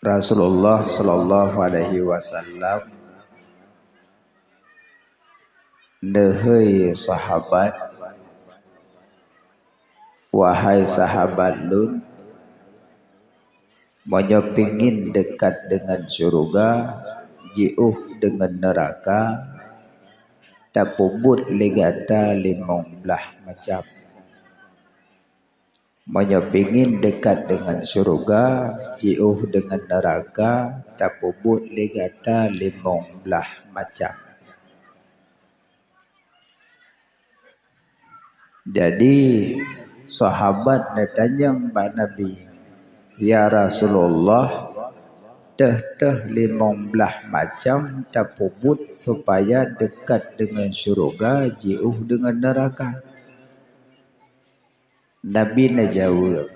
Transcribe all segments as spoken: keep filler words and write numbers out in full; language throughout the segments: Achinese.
Rasulullah sallallahu alaihi wasallam neuhôi sahabat, "Wahai sahabat lôn, meunyoe pingin dekat deungon syeuruga, jiôh deungon neuraka, tapeubuet lé gata limong blaih macam." Meunyoe pingin dekat deungon syeuruga, jiôh deungon neuraka, tapeubuet lé gata limong blaih macam. Jadi, sahabat neutanyong bak Nabi, "Ya Rasulullah, teuh-teuh limong blaih macam tapeubuet supaya dekat deungon syeuruga, jiôh deungon neuraka?" Nabi neujaweueb,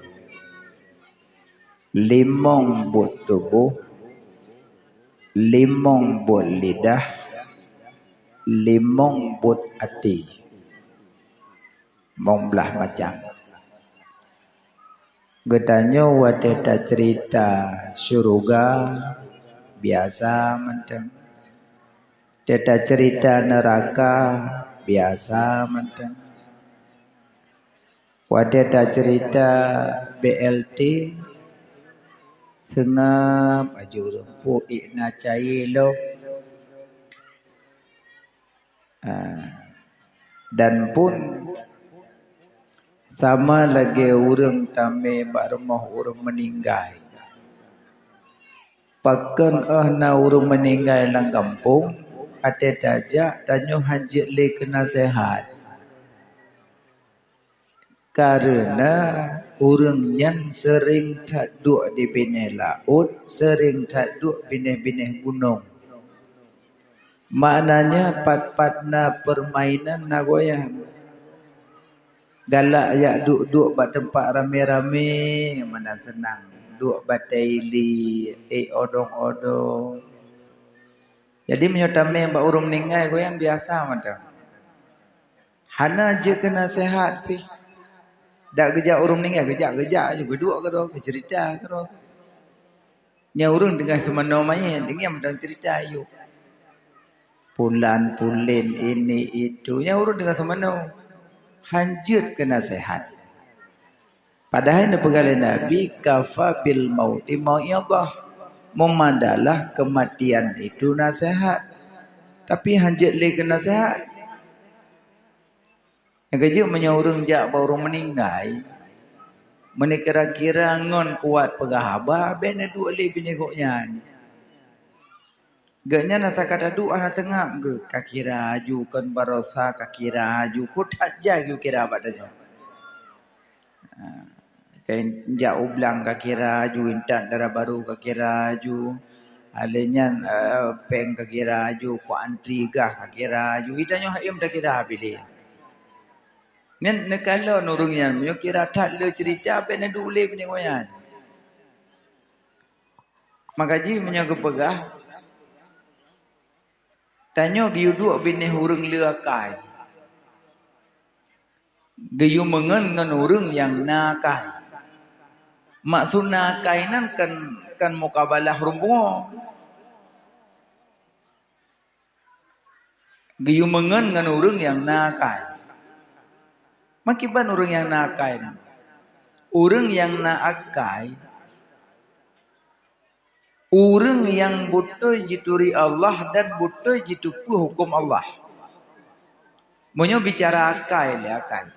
"Limong buet tuboh, limong buet lidah, limong buet até." Limong blaih macam. Geutanyoe watée taceurita syeuruga, biasa mantong. Watée taceurita neuraka, biasa mantong. Watée taceurita B L T, seungab aju ureuëng, "Peue ék na cayée lom?" Ah, dan pun sama lagée ureuëng tamé bak rumoh ureuëng meuninggai. Pakon óh na ureuëng meuninggai lam gampông, watée tajak, tanyoe hana jeuet lé keu naseuhat. Kareuna ureuëng nyan seuréng that duek di binéh laôt, seuréng that duek binéh-binéh gunong. Maknanya, pat-pat na peurmainan na goyang. Galak jak duek-duek bak teumpat ramé-ramé, meunan seunang. Duek batée ili, ék odong-odong. Jadi, meunyoe tamé bak ureuëng meuninggai, goyang biasa mantong. Hana jeuet keu naseuhat pih. Dak geujak ureuëng meuninggai, geujak-geujak aju, geuduek keudroe, geuceurita keudroe. Nyan ureuëng teungoh seumanoe manyét, deungieng mantong ceurita ayue. Pulan-pulén, ini, itu, nyan ureuëng teungoh seumanoe. Hana jeuet keu naseuhat. Padahai neupeugah lé Nabi, "Kafa bil mauti mau'izah." Meumadalah keumatian itu naseuhat. Tapi hana jeuet lé keu naseuhat. Nyang keujeuet meunyoe ureuëng jak bak ureuëng meuninggai, meunyoe kira-kira ngon kuat peugah haba, bék neuduek lé binéh gobnyan. Gobnyan asa ka taduek hana seungab geuh, ka kira aju kon baroesa, ka kira aju, peue that jai geukira bak tanyoe. Ha, kajak u blang ka kira aju, intat dara barô ka kira aju, lheueh nyan, eh, péng ka kira aju, kok antri gah ka kira aju, geutanyoe han takira piléh. Nyan neukalon ureuëng nyan, meunyoe kira that le ceurita, bék neuduek lé binéh gobnyan. Maka jih meunyoe geupeugah, tanyoe geuyue duek binéh ureuëng le akai. Geuyue meungon ngon ureuëng nyang na akai. Maksud na akai nyan kan, kan mukabalah ureuëng pungo. Geuyue meungon ngon ureuëng nyang na akai. Makiban ureuëng nyang na akai nyan. Ureuëng nyang na akai, ureuëng nyang beutôi jituri Allah dan beutôi jiteupeue huköm Allah. Meunyoe bicara akai lé akai.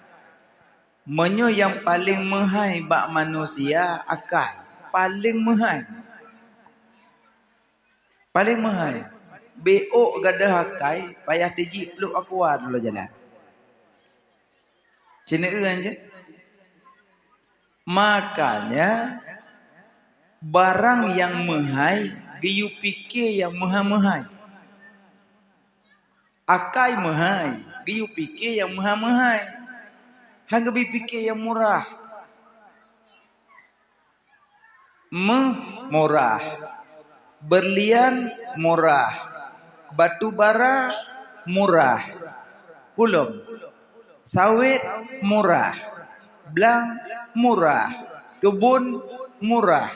Meunyoe nyang paleng meuhai bak manusia akai, paleng meuhai. Paleng meuhai. Bék gadôh akai, payah teujiek pluek aqua dulu jalan. Ci neueu cit. Makanya, barang nyang meuhai, geuyue pike nyang meuhai-meuhai. Akai meuhai, geuyue pike nyang meuhai-meuhai. Han geubi pike nyang murah. Méuh murah, beurlian murah, batu bara murah, kulom, sawét murah, blang murah, keubon murah.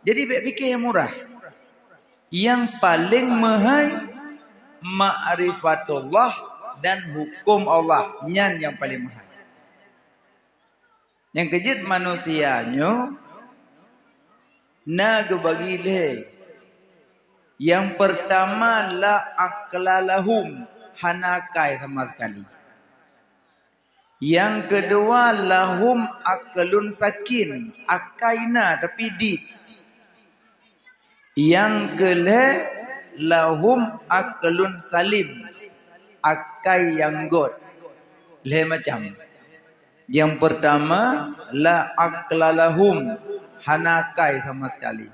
Jadi bék pike nyang murah. Nyang paleng meuhai ma'rifatullah dan huköm Allah, nyan nyang paleng meuhai. Nyang keujeuet manusia nyoe na geubagi lhée. Nyang peurtama la aqla lahum, hana akai sama sekali. Nyang keudua lahum aqlun sakin, akai na tapi dit. Nyang keulhée lahum aqlun salim, akai nyang gét. Lhée macam. Nyang peurtama la aqla lahum, hana akai sama sekali.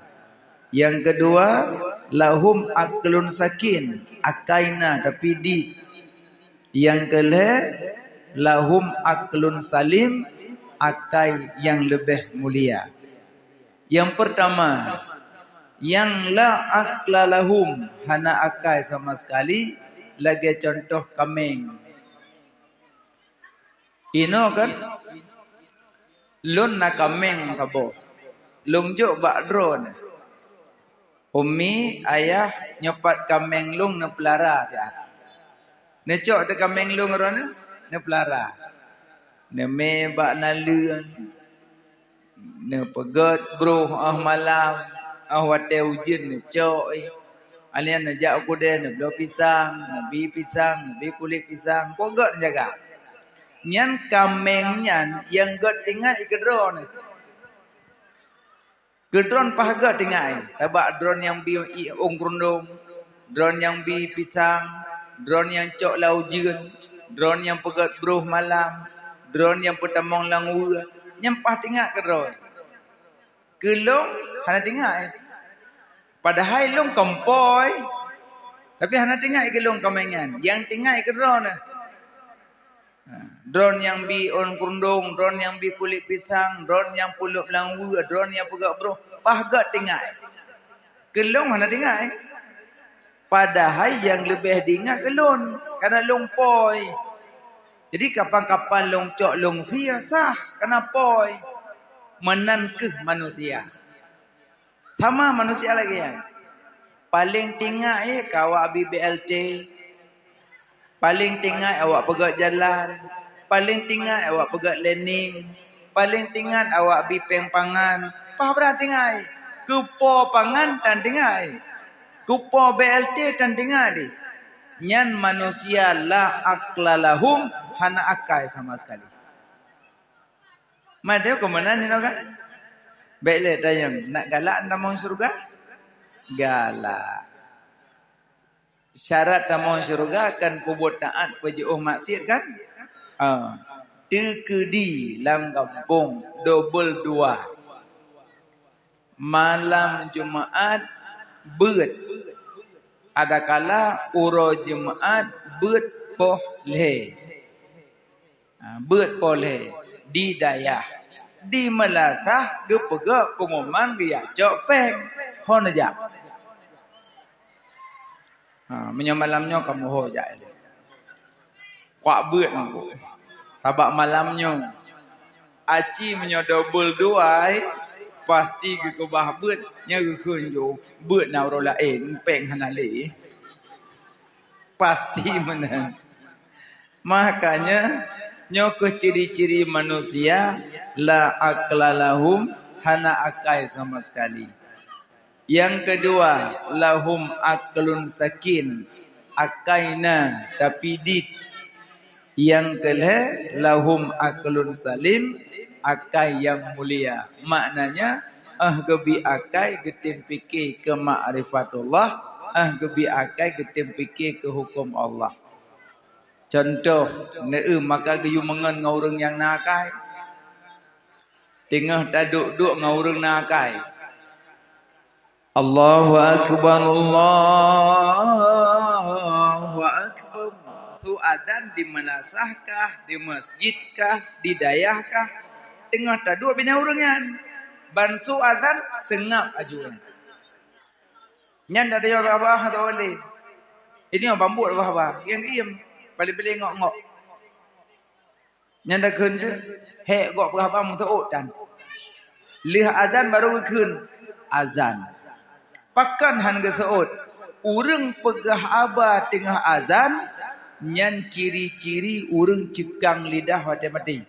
Nyang keudua lahum aqlun sakin, akai na tapi dit. Nyang keulhée lahum aqlun salim, akai nyang leubeh mulia. Nyang peurtama, nyang la aqla lahum, hana akai sama sekali, lagée cuntoh kaméng. Inoe kan, lôn na kaméng saboh. Lôn jok bak droeneuh. Umi, ayah, nyoe pat kaméng lôn neupeulara siat. Neucok teuh kaméng lôn droeneuh, neupeulara. Neumé bak naleueng, neupeugét broh óh malam, óh watée ujeuen neucok. Alèh nyan neujak u keudè neubloe pisang, neubi pisang, neubi kulét pisang, peugét neujaga. Nyan kaméng nyan nyang gét teuingat i keudroe nyan. Keudroe paih gét teuingat, sabab droe nyang bi ié ôn keurundong, droe nyang bi pisang, droe nyang cok lam ujeuen, droe nyang peugét broh malam, droe nyang peutamong lam weue, nyan paih teuingat keudroe. Keu lôn hana teuingat. Padahai lôn kon po, tapi hana teuingat keu lôn kaméng nyan. Nyang teuingat keudroe nyan. Ha, droe nyang bi ôn keurundong, droe nyang bi kulét pisang, droe nyang peulop lam weue, droe nyang peugét broh, paih gét teuingat. Keu lôn hana teuingat. Padahai nyang leubeh diingat keu lôn, karena lôn po. Jadi kapan-kapan lôn cok lôn sie sah, karena po. Meunan kheueh manusia. Sama manusia lagée nyan. Paleng teuingat ié ka awak bi B L T. Paleng teuingat awak peugét jalan. Paleng teuingat awak peugét laning. Paleng teuingat awak bi péng pangan. Paih brat teuingat. Keu po pangan tan teuingat. Keu po B L T tan teuingat. Nyan manusia la aqla lahum, hana akai sama sekali. Madé keu meunan inoe kan? Bék lé tanyong, nak galak tamong syeuruga? Galak. Syarat tamong syeuruga kan peubuet taát, peujiôh maksiat kan? Ha. Teukeudi lam gampông dobel dua. Malam Jumaat beuet. Adakala uroe Jumaat beuet poh lhée. Ha, beuet poh lhée di dayah. Di meulasah geupeugét peunguman geujak cok péng. Ho neujak. Ha, meunyoe malam nyoe kamoe ho jak ilée. Kuak beuet mangko. Sabab malam nyoe aci meunyoe dobel dua, pasti geukeubah beuet, nyan geukheun jôh beuet na uroe laén, péng hana lé. Pasti meunan. Makanya nyoe kheueh ciri-ciri manusia la aqla lahum, hana akai sama sekali. Nyang keudua, lahum aqlun sakin, akai na tapi dit. Nyang keulhée, lahum aqlun salim, akai nyang mulia. Maknanya, ah geubi akai geutem pike keu ma'rifatullah, ah geubi akai geutem pike keu huköm Allah. Contoh, neueu maka geuyue meungon ngon ureuëng nyang na akai. Teungoh taduek-duek ngon ureuëng na akai. Allahu akbar, Allahu akbar. Su adan di meulasah kah, di masjid kah, di dayah kah, teungoh taduek bina ureuëng nyan. Ban su adan seungab aju. Nyan dak tayue babah atau oleh. Ini bambuk babah, nyang iem, paling-paling ngok-ngok. Nyan dak kheun teuh, hék gok peugah bang meusoot tan. Lheueh adan baru geukheun. azan. Pakon hana geuseuôt? Ureuëng peugah haba teungoh azan, nyan ciri-ciri ureuëng ceukang lidah watée maté.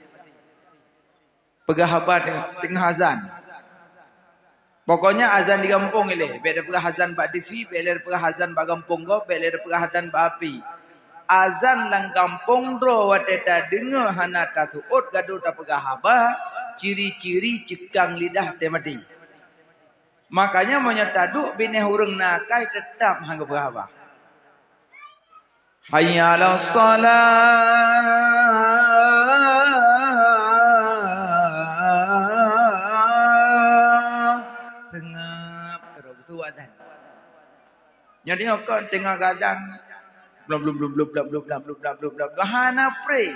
Peugah haba teungoh, teungoh azan. Pokoknya azan di gampông ilée, bék tapeugah azan bak TV, bék lé tapeugah azan bak gampông gob, bék lé tapeugah azan bak api. Azan lam gampông droe watée tadeungoe hana taseuôt, gadôh tapeugah haba, ciri-ciri ceukang lidah watée maté. Makanya meunyoe taduek binéh ureuëng na akai, teutab han geupeugah haba. Hayya 'alas shalah. Teungab terus tu azan. Nyoe nyoe kon teungoh azan. Blom blom blom blom blom blom blom blom blom blom blom. Hana pré.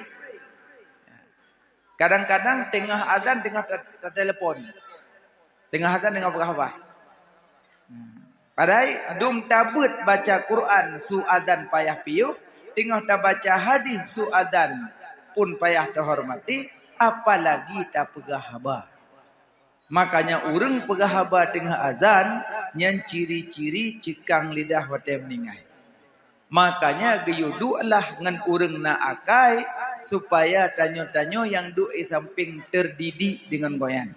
Kadang-kadang teungoh azan teungoh ta-, tatelepon. Teungoh azan teungoh peugah haba. Padahai dum tabeuet baca Quran su azan payah piôh, teungoh tabaca hadis su azan pun payah teuhormati, apalagi tapeugah haba. Makanya ureuëng peugah haba teungoh azan, nyan ciri-ciri ceukang lidah watée meuninggai. Makanya geuyue duek lah ngon ureuëng na akai, supaya tanyoe-tanyoe nyang duek di sampéng teudidik deungon gobnyan.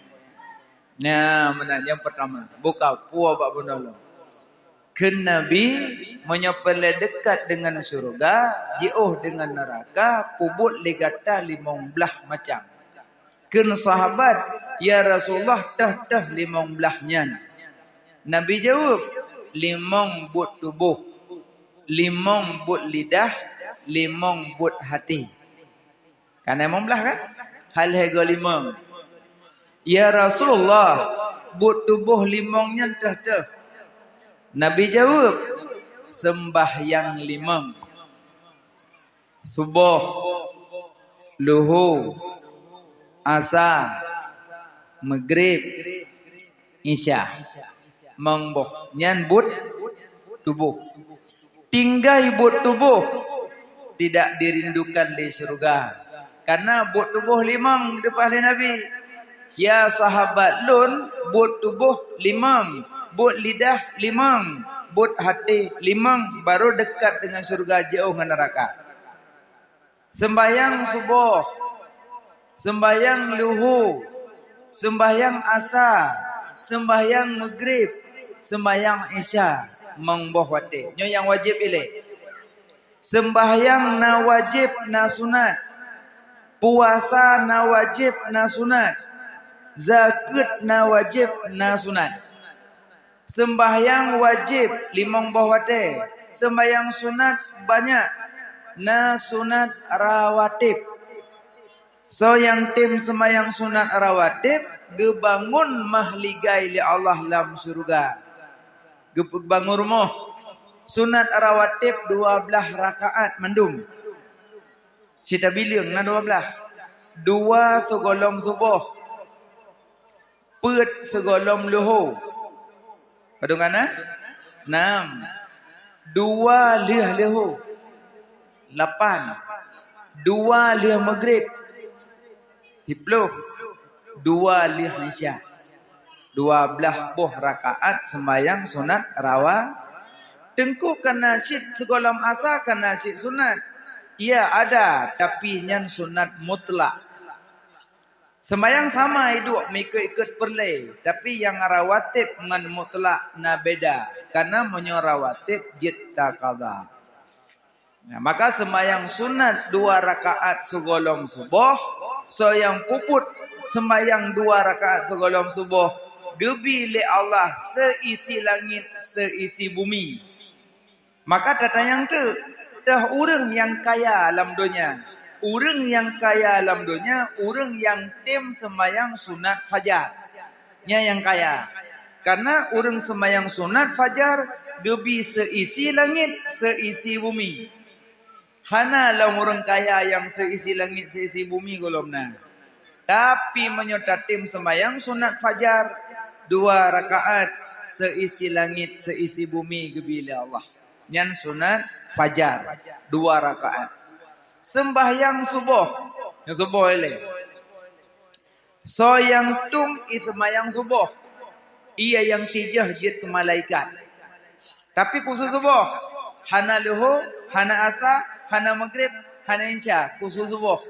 Nah, meunan nyang peurtama, buka puwoe bak bunoe lom. Kheun Nabi, meunyoe peureulée deukat deungon syeuruga, jiôh deungon neuraka, peubuet lé gata limong blaih macam. Kheun sahabat, "Ya Rasulullah, toh-toh limong blaih nyan?" Nabi jaweueb, "Limong buet tuboh, limong buet lidah, limong buet até." Kan limong blaih kan? Hal lhée goe limong. "Ya Rasulullah, buet tuboh limong nyan toh-toh?" Nabi jaweueb, "Seumbahyang limong." Suboh, luhu, asa, meugrib, isya. Limong boh. Nyan buet tuboh. Tinggai buet tuboh tidak dirindukan di syeuruga. Karena buet tuboh limong dipeugah lé Nabi. Ya sahabat lôn, buet tuboh limong, buet lidah limong, buet até limong, baru deukat deungon syeuruga jiôh ngon neuraka. Seumbahyang suboh, seumbahyang luhu, seumbahyang asa, seumbahyang meugrib, seumbahyang isya, limong boh watée. Nyoe nyang wajéb ilée. Seumbahyang na wajéb na sunat. Puasa na wajéb na sunat. Zakeuet na wajéb na sunat. Seumbahyang wajéb limong boh watée. Seumbahyang sunat banyak. Na sunat rawatib. Soe nyang tem seumayang sunat rawatib, geubangon mahligai lé Allah lam syeuruga. Geubangon rumoh. Sunat rawatib dua blaih rakaat mandum. Sitabileueng na dua blaih. Dua sigohlom suboh. Peuet sigohlom luho. Padum kana? Nam. Dua lheueh luho. Lapan. Dua lheueh meugrib. Siploh. Dua lheueh isya. Dua blaih boh rakaat seumayang sunat rawa. Teungku kana cit sigohlom asa kana cit sunat? Ya ada, tapi nyan sunat mutlak. Seumayang sama iduek meuikot-ikot peureulée, tapi nyang rawatib ngon mutlak na beda, kana meunyoe rawatib jeuet takada. Nah, maka seumayang sunat dua rakaat sigohlom suboh, soe nyang peubuet seumayang dua rakaat sigohlom suboh, geubi lé Allah seisi langét, seisi bumi. Maka tatanyong teuk, toh ureuëng nyang kaya lam donya? Ureuëng nyang kaya lam donya, ureuëng nyang tem seumayang sunat fajar. Nyan nyang kaya. Karena ureuëng seumayang sunat fajar geubi seisi langét, seisi bumi. Hana lom ureuëng kaya nyang seisi langét, seisi bumi gohlom na. Tapi meunyoe tatem seumayang sunat fajar dua rakaat, seisi langét, seisi bumi geubi lé Allah. Nyan sunat fajar dua rakaat. Seumbahyang suboh, nyang suboh ilée. Soe nyang tueng i seumayang suboh. Ié nyang tijeuh jeuet keu malaikat. Tapi khusos suboh, hana luho, hana asa, hana maghrib, hana insya, khusos suboh.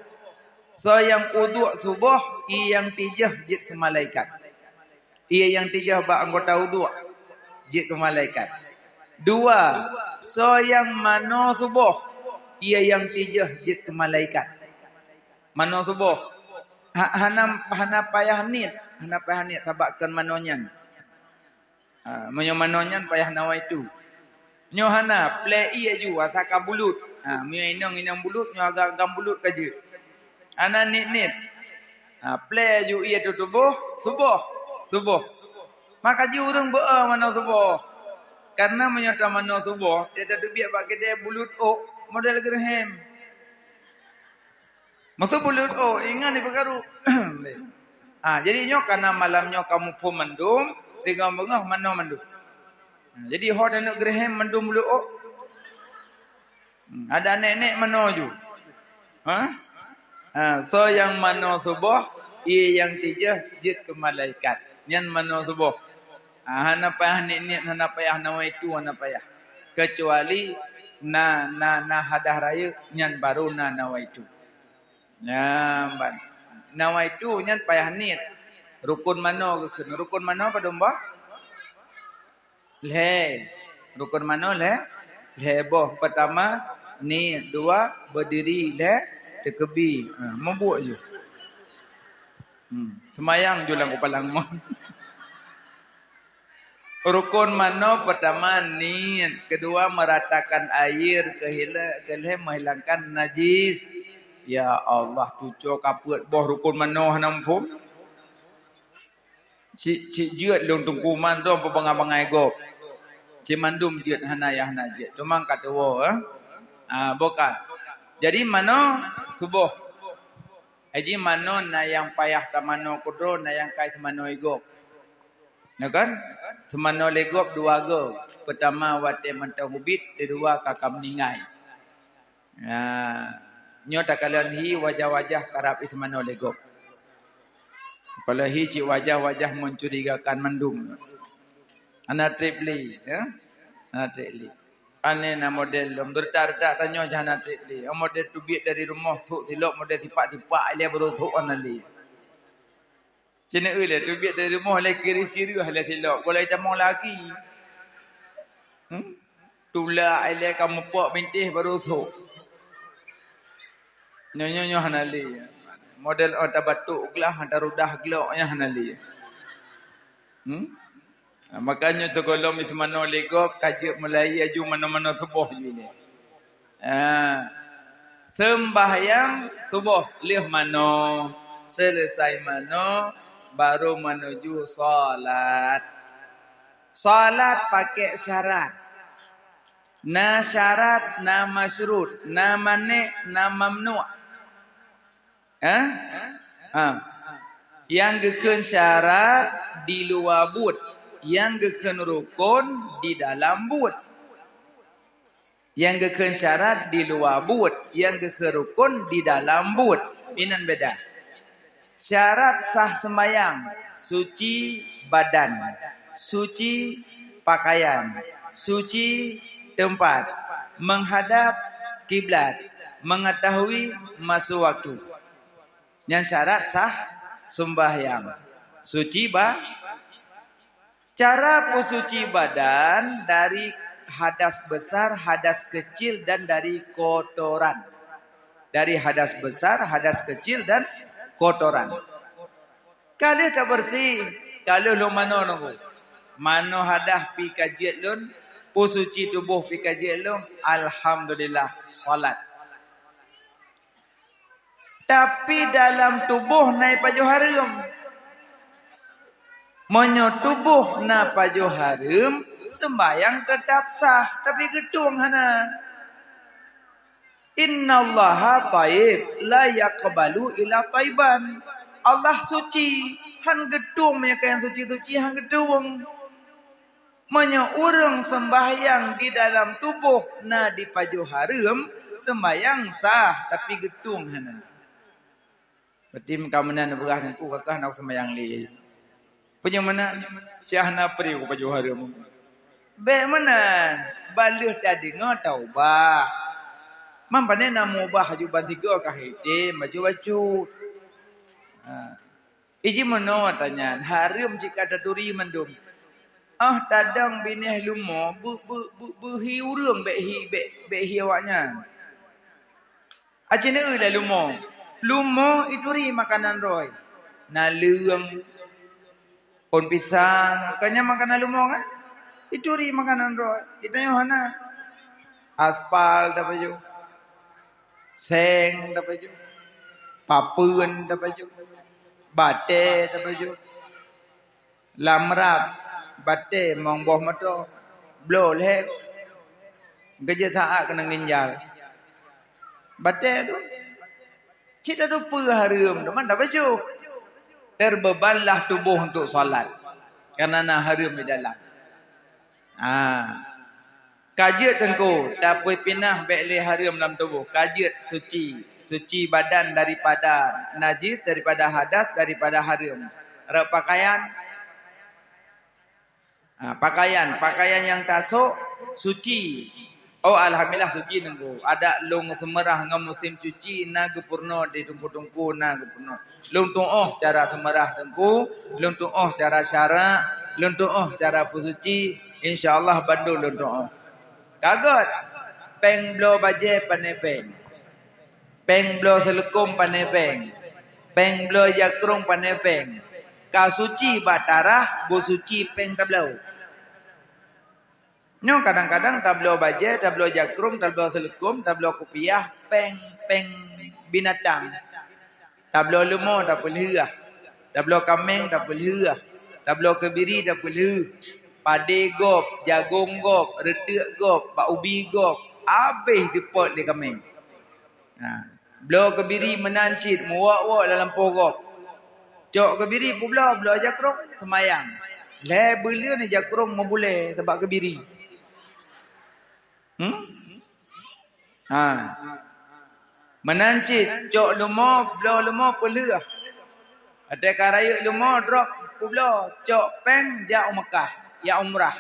Soe nyang uduk suboh, ié nyang tijeuh jeuet keu malaikat. Ié nyang tijeuh bak anggota uduk jeuet keu malaikat. Dua, soe nyang manoe suboh, ié nyang tijeuh jeuet keu malaikat. Manoe suboh. Ha-, hana, hana payah niet, hana payah niet sabab kon manoe nyan. Ha, meunyoe manoe nyan payah nawaitu. Nyoe hana, plé ié aju, asa ka bulut. Ha, meunyoe inong, inong bulut, nyoe agam, agam bulut ka jeuet. Hana niet-niet. Ha, plé aju ié teutuboh, suboh, suboh. Maka jih ureuëng beu-e manoe suboh. Karena meunyoe tamanoe suboh, dia tateubiet bak keudè bulut ôk model Graham. Maksud bulut ôk, ingat ni peukaru. Ah, jadi nyoe karena malam nyoe kamoe phon mandum, singoh beungoh manoe mandum. Ah, jadi ho taneuk Graham mandum bulut ôk. Hmm, ada nek-nek manoe ju. Ha? Ha, soe nyang manoe suboh, ié nyang tijeuh jeuet keu malaikat. Nyan manoe suboh. Ha, hana payah niet-niet, hana payah nawaitu, hana payah. Kecuali na, na, na hadah rayeuk, nyan baru na nawaitu. Nyan ban. Nawaitu nyan payah niet. Rukon manoe geukheun. Rukon manoe padum boh? Lhèe. Rukon manoe lhèe? Lhèe boh. Pertama, niet. Dua, berdiri. Lhèe, teukeubie. Ha, meubuet ju. Hmm. Seumayang ju lam keupalang mon. Rukon manoe pertama niet, kedua meratakan air, kehila-, kelhèe menghilangkan najis. Ya Allah, tucoe ka peuet boh rukon manoe hana muphom. Cit, cit jeuet lôn teungku mandum peubangai-bangai gob. Cit mandum jeuet hana yah hana jeuet. Teuma ka tuwoe, eh? Ah, boh ka. Jadi manoe suboh. Haji manoe na nyang payah tamanoe keudroe, na nyang kai seumanoe lé gob. Ya kan? Seumanoe lé gob dua goe. Pertama watèe mantong ubit, keudua ka ka meuninggai. Ya. Nyoe takalon hi wajah-wajah karab iseumanoe lé gob. Kalau hi cit wajah-wajah mencurigakan mandum. Hana trép lé, ya. Hana trép lé. Aneh na model lom. Deureutak-deureutak tanyoe jih hana trép lé. Model teubiet dari rumoh, sôk silop model sipak-sipak ilèe baru sôk hana lé. Cina ilèe teubiet dari rumoh ilèe kireuh-kireuh ilèe silop. Gohlom itamong lagi. Hmm? Tulak ilèe ka mupok bintéh baru sôk. Nyoe, nyoe, nyoe hana lé. Model oh tabatok glah, tarudah glok nyan hana lé. Hmm? Ha, makanya sigohlom iseumanoe lé gob, ka jeuet mulai aju manoe-manoe suboh ju ilèe. Ha. Seumbahyang suboh lheueh manoe, seuleusai manoe, baru menuju salat. Salat pakai syarat. Na syarat, na masyruet, na mané', na mamnu'. Eh? Ha. Nyang geukheun syarat di luwa buet, nyang geukheun rukon di dalam buet. Nyang geukheun syarat di luwa buet, nyang geukheun rukon di dalam buet. Inan beda. Syarat sah seumbahyang, suci badan, suci pakaian, suci teumpat, menghadap kiblat, mengetahui masa waktu. Nyan syarat sah seumbahyang. Suci ba-, cara peusuci badan dari hadas besar, hadas kecil, dan dari kotoran. Dari hadas besar, hadas kecil, dan kotoran. Ka lheueh tabeursi, ka lheueh lôn manoe nunggu. Manoe hadah pih ka jeuet lôn, peusuci tuboh pih ka jeuet lôn, alhamdulillah, salat. Tapi dalam tuboh na ipajoh hareuem. Meunyoe tuboh na pajoh hareuem, seumbahyang teutap sah, tapi geutueng hana. "Innallaha thayyib, la yaqbalu illa thayyiban." Allah suci, han geutueng meunyoe ka nyang suci-suci, han geutueng. Meunyoe ureuëng seumbahyang di dalam tuboh na dipajoh hareuem, seumbahyang sah, tapi geutueng hana. Berarti ka meunan peugah Teungku, ka keuh hana seumbahyang lé. Peue nyang meunan? Syah na pri ku pajoh hareuem. Bék meunan, ban lheueh tadeungoe taubah. Man pane na meubah aju ban sigoe ka hitem bacut-bacut. Ha. Iji meunoe tanyan, hareuem cit ka taturi mandum. Ah tadong binéh leumo, beu-, beu-, beu-, beuhi ureuëng bék hi, bék, bék hi awaknyan. Aci neueu lé leumo. Leumo ituri makanan droe. Naleueng, ôn pisang, kan nyan makanan leumo kan? Ituri makanan droe. Geutanyoe hana. Aspal tapajoh. Seng tapajoh. Papeuen tapajoh. Batée tapajoh. Lam rab, batée mong boh moto, bloe lhée. Geujeuet saát keuneuk nginjal. Batée tu. Cit tateupeue hareuem tu, man tapajoh. Terbebanlah tubuh untuk salat. Karena na hareuem di dalam. Ah. Ka jeuet teungku, tapeupinah bék lé hareuem lam tuboh. Ka jeuet suci. Suci badan daripada najis, daripada hadas, daripada hareuem. Rot pakaian. Ha, pakaian, pakaian nyang tasok suci. Oh alhamdulillah suci teungku. Adak lôn seumeurah ngon musim cuci na geupeurunoe di teungku-teungku na geupeurunoe. Lôn tuoh cara seumeurah teungku, lôn tuoh cara syarak, lôn tuoh cara peusuci, insya Allah bandum lôn tuoh. Ka gét, péng bloe bajée pané péng. Péng bloe seuleukom pané péng. Péng bloe jakrong pané péng. Ka suci bak tarah, beusuci péng tabloe. Nyoe kadang-kadang tabloe bajée, tabloe jakrong, tabloe seuleukom, tabloe kupiah, péng-péng binatang. Tabloe leumo tapeulheueh, tabloe kaméng tapeulheueh, tabloe keubiri tapeulheueh, padé gob, jagong gob, reuteuek gob, bak ubi gob, habéh teupot lé kaméng. Ha. Bloe keubiri meunan cit meuwok-wok lam lampôh gob. Cok keubiri peubloe, bloe jakrong seumayang. Lhée buleuen jakrong meubulée sabab keubiri. Hmm? Ha. Meunan cit cok leumo, bloe leumo peulheueh. Watée ka rayeuk leumo drob peubloe, cok péng jak u Meukah, jak umrah.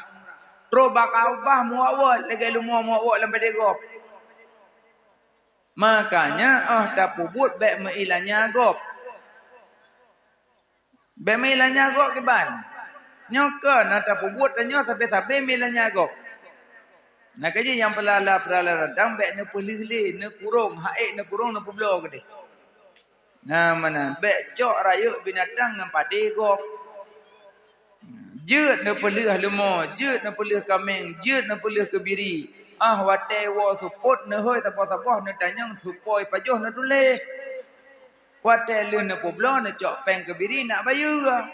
Trok bak Ka'bah meuwok-wok lagée leumo meuwok-wok lam padé gob. Makanya óh tapeubuet bék meuilanya gob. Bék meuilanya gob kiban. Nyoe kon na tapeubuet tanyoe sabe-sabe meuilanya gob. Na keujih nyang peulala-peulala rantang bék neupeulheueh lé, neukurong, hak ék neukurong neupeubloe keudeh. Na meunan, bék cok rayeuk binatang ngon padé gob. Jeuet neupeulheueh leumo, jeuet neupeulheueh kaméng, jeuet neupeulheueh keubiri. Ah watée woe seupôt neuhôi saboh-saboh neutanyong supôi pajoh neutuléh. Watée lheueh neupeubloe neucok péng keubiri nak bayeue.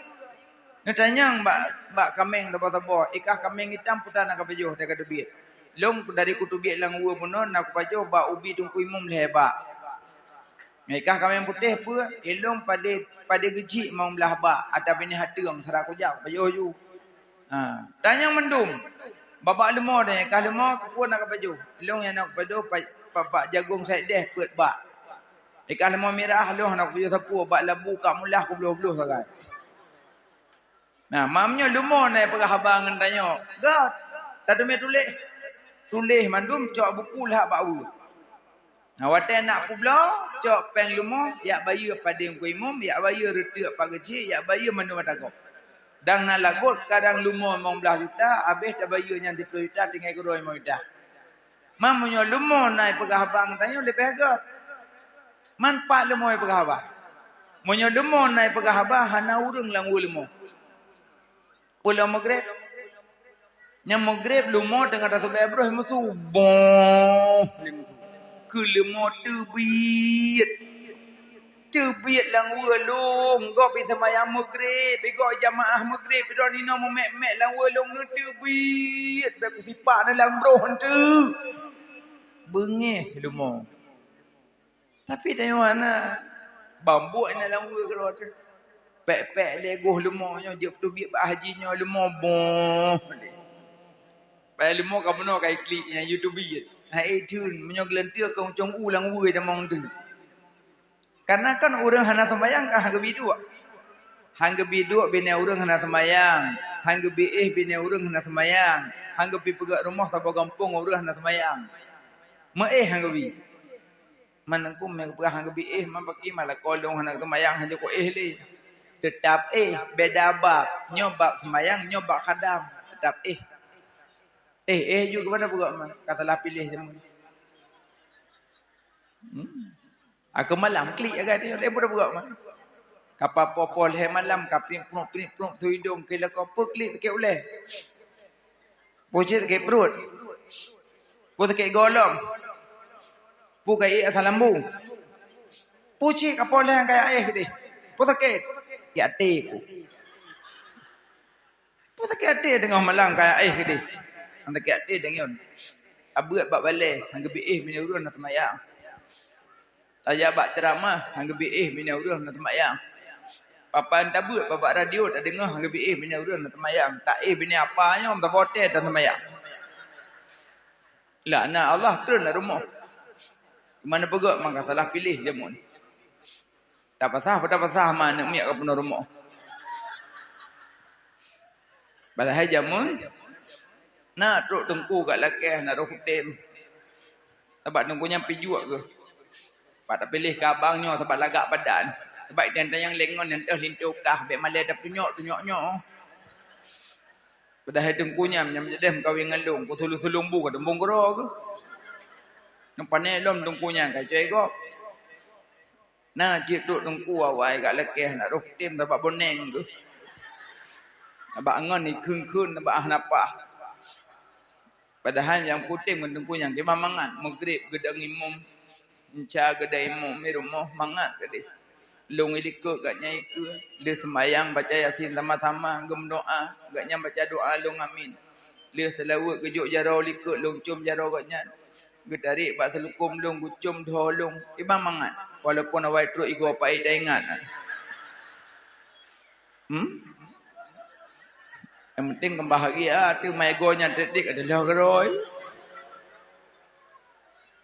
Neutanyong bak, bak kaméng saboh-saboh, ikah kaméng itam peue tan ka pajoh teuka teubiet. Lôn dari kuteubiet lam weue bunoe na kupajoh bak ubi teungku imum lhée bak. Ngai kah kaméng putéh peue? Ilong padé, padé geuchik mong blah bak, ata binéh ateueng sira kujak pajoh ju. Ha, tanyong mandum. Babak leumo deh, kah leumo keupeue na kapajoh? Ilong nyang na kapajoh pa-, pa-, bak jagong saideh peuet bak. Ikah leumo mirah loh na kapajoh sapeue bak labu ka mulah kubloh-bloh sagai. Nah, mam nyoe leumo na peugah haba ngon tanyoe. Göt, tateumé tuléh. Tuléh mandum cok buku lhak bak ueh. Nah, watée nak peubloe, cok péng leumo, yak bayeue padé teungku imum, yak bayeue reuteuek pak geuchik, yak bayeue mandum ata gob. Dang na lagot kadang leumo limong blaih juta, habéh tabayeue nyan siplôh juta, tinggai keudroe limong juta. Man meunyoe leumo na peugah haba ngon tanyoe leubeh göt. Man pat leumo peugah haba. Meunyoe leumo na peugah haba, hana ureuëng lam weue leumo. Peue lom Maghrib? Nyang Maghrib leumo teungoh tasubée broh meusu. Boh! Keu leumo teubiet. Teubiet lam weue lôn, gob i seumayang Maghrib, i gob jamaah Maghrib, i droeneuh inoe meumék-mék lam weue lôn, neuteubiet, bék kusipak neuh lam broh eunteuk. Beungéh leumo. Tapi tanyoe hana, bambuek na lam weue keudroe teuh. Pék-pék lé goh leumo nyoe, jeuet teubiet bak haji nyoe leumo boh lé. Padahai leumo ka bunoe ka iklik nyan, yue teubiet. Hai theun, meunyoe geulanteue keu uncong u lam weue tamong teuh. Karena kan ureuëng hana seumayang ka geubiet duek. Han geubi duek binéh ureuëng hana seumayang. Han geubi éh binéh ureuëng hana seumayang. Han geubi peugét rumoh saboh gampông ureuëng hana seumayang. Meu-éh han geubi. Man Teungku meupeugah han geubi éh, man paki malakoe lôn hana seumayang, han jeuet ku éh lé. Teutap éh, beda bab. Nyoe bab seumayang, nyoe bab khadam. Teutap éh. Éh, éh ju keupada peugah man. Ka salah piléh jameun. Hmm. Aku malam klik agak dia, lé bodoh buat mah. Kapa popo lé malam, ka pring prung, pring prung, su idong, ke lako, pu klik sakét ulèe. Pu cit sakét perut. Pu sakét golom. Pu ka ié asam lambung. Pu cit ka poleh kaya éh deh. Pu sakét. Ya até ku. Peue sakét até teungoh malam kaya éh keudeh. Nyang sakét até deungon. Tabeuet bak balée, han geubi éh binéh ureuëng na seumayang. Tajak bak ceuramah, han geubi éh binéh ureuëng na seumayang. Papan tabeuet bak radio, tadeungoe han geubi éh binéh ureuëng na seumayang. Ta éh binéh apa nyoe, tabote dan seumayang. Laknat Allah treun lam rumoh. Mana peugah maka salah piléh jameun. Tapasah, tapasah ma aneuk miet ka peunoh rumoh. Padahai jameun na trok teungku gak lakée na roh kutem. Sabab teungku nyan pijuek geuh. Pat tapiléh keu abang nyoe sabab lagak padan. Sabab itan tanyong lengon nyang teuh linto kah bék malée tapeutunyok-tunyok nyoe. Padahai teungku nyan nyang meujadeh meukawen ngon lôn, ku sulung-sulung bu ka teumbong keudroe geuh. Nyang pané lom teungku nyan ka coe gob. Na cit trok teungku awai gak lakée hana roh kutem sabab boneng geuh. Sabab ngon ikheun-kheun sabab ah napah. Padahai nyang kutem ngon teungku nyan kiban mangat, meugreb geudong imum, enca geudong imum, mi rumoh mangat keudeh. Lôn ilikot gobnyan ikeue, lheueh seumayang baca Yasin sama-sama, geumeudoá, gobnyan baca doá lôn amin. Lheueh seulaweuet geujok jaroe likot, lôn com jaroe gobnyan. Geutarek bak seulukôm lôn, geucom dhoe lôn, iban mangat, walaupun awai trok igoe paét taingat. Hmm? Nyang penting kan bahagia, teuma igoe nyan tiek-tiek adalah geuroi.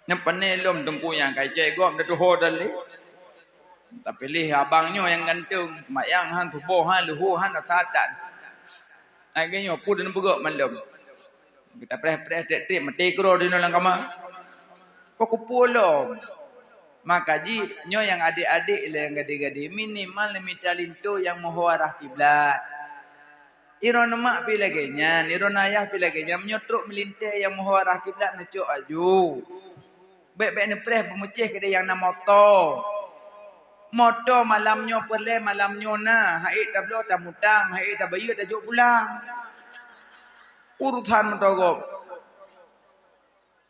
Nyang pané lom teungku nyan ka icai gob dah tuho dah lé. Tapiléh abang nyoe nyang ganteng, seumayang han, suboh han, luho han, asa tan. Lagée nyoe peue dan peugok mandum. Geuta preh-preh treb-treb maté keudroe di lam kama. Peue kupeue lom. Maka jih nyoe nyang adek-adek lé nyang gadeh-gadeh minimal mita linto nyang meuho arah kiblat. Droeneuh mak pi lagée nyan, droeneuh ayah pi lagée nyan, meunyoe trok meulintée nyang meuho arah kiblat neucok aju. Bék-bék neupreh beumeucéh keudeh nyang na moto. Moto malam nyoe peureulée malam nyoe na, han ék tabloe tamutang, han ék tabayeue tajok pulang. Urosan meutogob.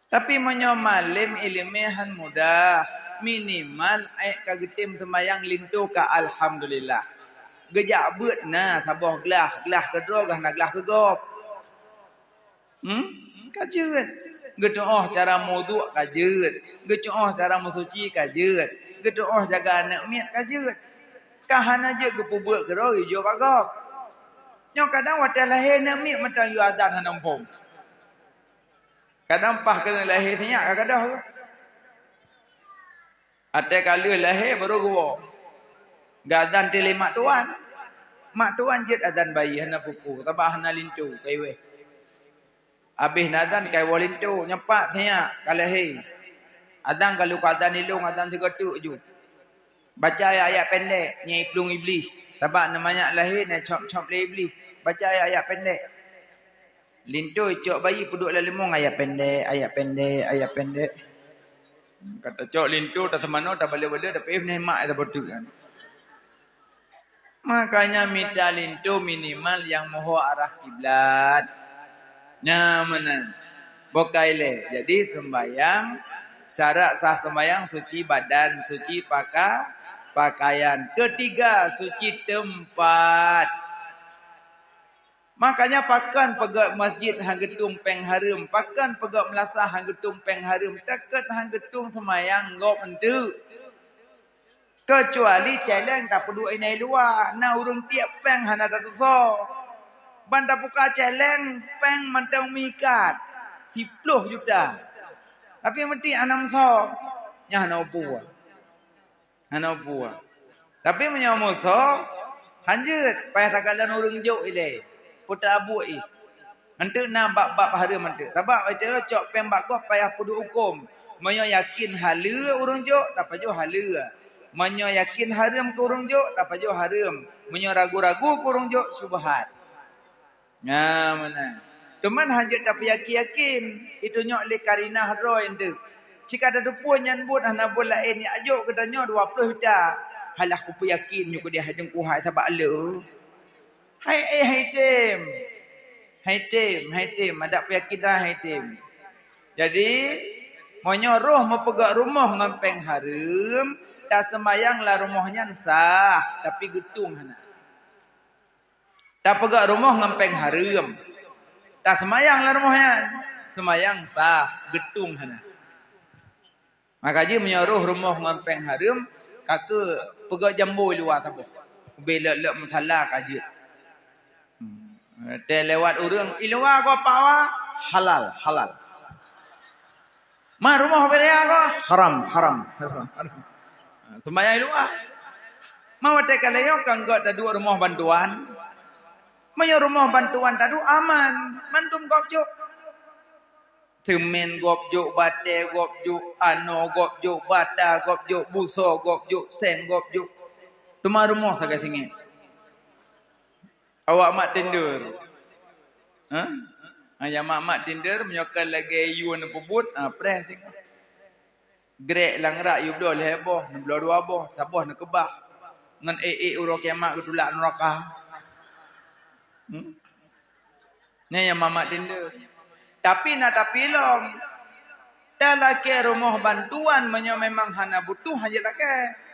Tapi meunyoe malem iéleumé han mudah, minimal ék ka geutem seumayang linto ka alhamdulillah. Geujak beuet na saboh glah, glah keudroe gah na glah keugob. Hmm? Ka jeuet. Geutuoh cara meuwuduk ka jeuet. Geutuoh cara meusuci ka jeuet. Geutuoh jaga aneuk miet ka jeuet. Ka hana jeuet geupeubuet keudroe geujok bak gob. Nyoe kadang watée lahé aneuk miet mantong yue azan hana muphom. Kadang paih keuneuk lahé sinyak ka gadôh. Watée ka lheueh lahé barô geuwoe. Geuazan lé mak tuan. Mak tuan jeuet azan bayi hana pupu, sabab hana linto ka iweh. Abéh neuazan ka iwoe linto, nyoe pat sinyak ka lahé. Azan ka lheueh kuazan ilong, azan sigoe teuk ju. Baca ayat-ayat pendek, nyan iplueng Iblih. Sabab na manyak lahé na cop-cop lé Iblih. Baca ayat-ayat pendek. Linto icok bayi peuduek lam leumong, ayat pendek, ayat pendek, ayat pendek. Ka tacok linto, taseumanoe, tabalek-balek, tapi eh, mak taboteuk kan. Makanya mita linto minimal nyang meuho arah kiblat. Nyan meunan. Bokai lé. Jadi sembahyang, syarat sah sembahyang suci badan, suci paka-, pakaian. Ketiga, suci tempat. Makanya pakon peugét masjid han geutueng péng hareuem, pakon peugét meulasah han geutueng péng hareuem, takot han geutueng seumayang gob enteuk. Keucuali céléng tapeuduek inan luwa, na ureuëng tiek péng hana tatusoe. Ban tapuka céléng péng mantong meuikat, siploh juta. Tapi meuti hana meusoe, nyan hana upu. Hana upu. Tapi meunyoe meusoe, Hanjeuet, payah takalon ureuëng jok ilée. Peue tabuet ih. Eunteuk na bab-bab hareuem eunteuk. Sabab watée cok péng bak gob payah peuduek huköm. Meunyoe yakin haleue ureuëng jok, tapajoh haleue. Meunyoe yakin hareuem keu ureuëng jok, tapajoh hareuem. Meunyoe ragu-ragu keu ureuëng jok, syubhat. Nah, meunan. Teuma hanjeuet tapeuyakin-yakin, itu nyoe lé karinah droe eunteuk. Cika tateupeue nyan buet hana buet laén, jak jok geutanyoe dua ploh juta. Halah kupeuyakin nyoe keudeh hai Teungku hai sabab le. Hai eh hai tem. Hai tem, hai tem, adak peuyakin dah hai tem. Jadi, meunyoe roh meupeugah rumoh ngon péng hareuem, taseumayang lam rumoh nyan sah, tapi geutung hana. Tapeugah rumoh ngon péng hareuem. Taseumayang lam rumoh nyan. Seumayang sah, geutung hana. Maka jih meunyoe roh rumoh ngon péng hareuem, ka keuh peugah jambo i luwa saboh. Ubé leuet-leuet musala ka jeuet. Hmm. Teuh lewat ureuëng, i luwa gob pawa, halal, halal. Ma rumoh bak raya ko, haram, haram. Seumayang i luwa. Ma watée ka lheueh nyoe ka gok taduek rumoh bantuan. Meunyoe rumoh bantuan taduek aman, mandum gob jok. Seumén gob jok, batée gob jok, anoe gob jok, bata gob jok, busoe gob jok, séng gob jok. Teuma rumoh sagai singoh. Awak mat tender. Ha? Ha, nyang mat-mat tender, meunyoe ka lagée yue neupeubuet, ha, preh singoh. Grek lam rak yue bloe lhée boh, neubloe dua boh, saboh neukeubah. Ngon ék-ék uroe kiamat geutulak neuraka. Hmm? Nyan nyang mat-mat tender. Tapi na tapi lom. Talakée rumoh bantuan meunyoe memang hana butuh, hanjeuet lakée.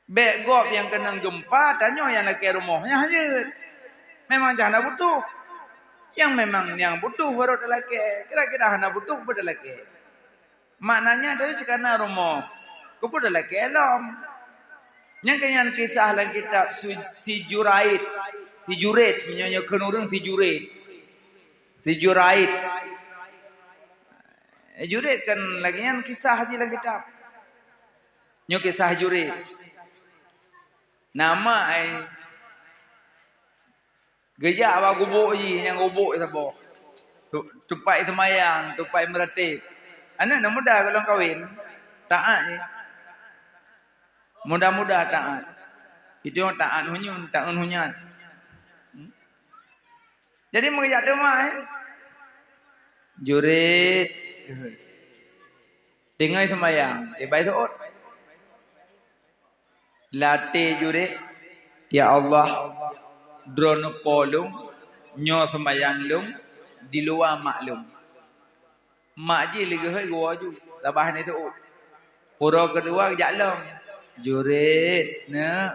Bék gob nyang keunong geumpa, tanyoe nyang lakée rumoh, nyan hanjeuet. Memang jih hana butuh. Nyang memang nyang butuh baru talakée. Kira-kira hana butuh, peue talakée. Maknanya tadi cit ka na rumoh. Keupeue talakée lom. Nyang keu nyan kisah lam kitab su-, si Juraid. Si Jureid, meunyoe nyoe kheun ureuëng si Jureid. Si Juraid. Jureid kan lagée nyan kisah jih lam kitab. Nyoe kisah Jureid. Nama ai geujak bak gubuk jih, nyang gubuk saboh. Tu-, teumpat seumayang, teumpat meuratéb. Aneuëk na muda gohlom kawen, taát jih. Muda-muda taát. Itu taát hunyun, taát hunyat. Hmm? Jadi meujak teuma, eh. Jureid. Tinggai seumayang, ibai seuôt. Lam até Jureid, "Ya Allah, droeneuh po lôn, nyoe seumayang lôn di luwa mak lôn." Mak jih lé geuhôi geuwoe ju, sabab hana seuôt. Uroe keudua geujak lom, "Jureid, neuk,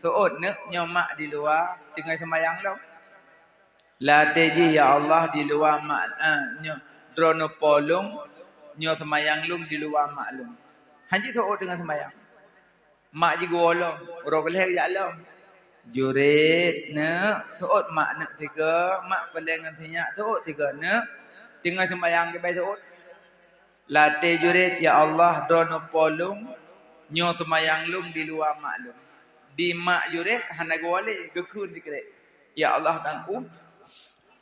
seuôt neuk, nyoe mak di luwa tinggai seumayang lom." Lam até jih, "Ya Allah, di luwa mak, eh, nyoe, droeneuh po lôn, nyoe seumayang lôn di luwa mak lôn." Hanjeuet seuôt teungoh seumayang. Mak jih geuwoe lom, uroe keulhèe geujak lom. "Jureid, neuk, seuôt mak neuk sigoe, mak peureulèe ngon sinyak, seuôt sigoe neuk, teungoh seumayang keubai seuôt." Lam até Jureid, "Ya Allah, droeneuh po lôn, nyoe seumayang lôn di luwa mak lôn." Di mak Jureid hana geuwoe lé, geukheun sikrek. "Ya Allah, Tuhanku,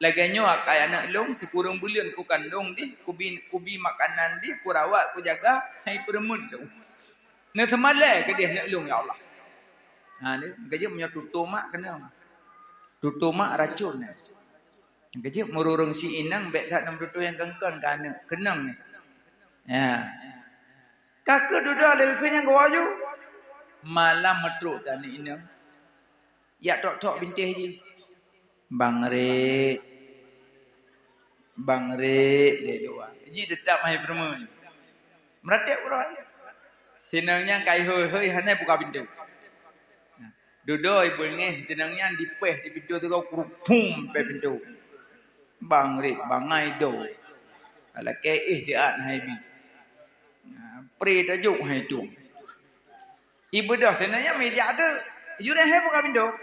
lagèe nyoe akai aneuk lôn, sikureueng buleuen kukandong dih, kubi, kubi makanan dih, kurawat, kujaga, han ipeureumeun lôn. Neuseumalèe keudeh aneuk lôn, ya Allah." Ha, ni, keujeuet meunyoe tutoe mak keunong. Tutoe mak racôn nyan. Keujeuet meururung si inong bèk that neumeututoe nyang kon-kon keu aneuk. Keunong nyan. Ya. Ka keuh dudoe lé keu nyang geuwoe ju. Malam meutrok that aneuk inong. Jak tok-tok bintéh jih. "Bang Rit. Bang Rit," lé dua. Jih teutap han ipeureumeun. Meuratéb uroe. Si inong nyan ka ihôi-hôi hana buka pintoe. Dudoe ibeungéh si inong nyan dipéh di pintoe sigoe, kruk, phum, pèh pintoe. "Bang Rit, bangai do. Lakèe éh siat hai bi. Pré tajok hai tueng." Ibeudôh si inong nyan meujak teuk. Jureid hai buka pintoe.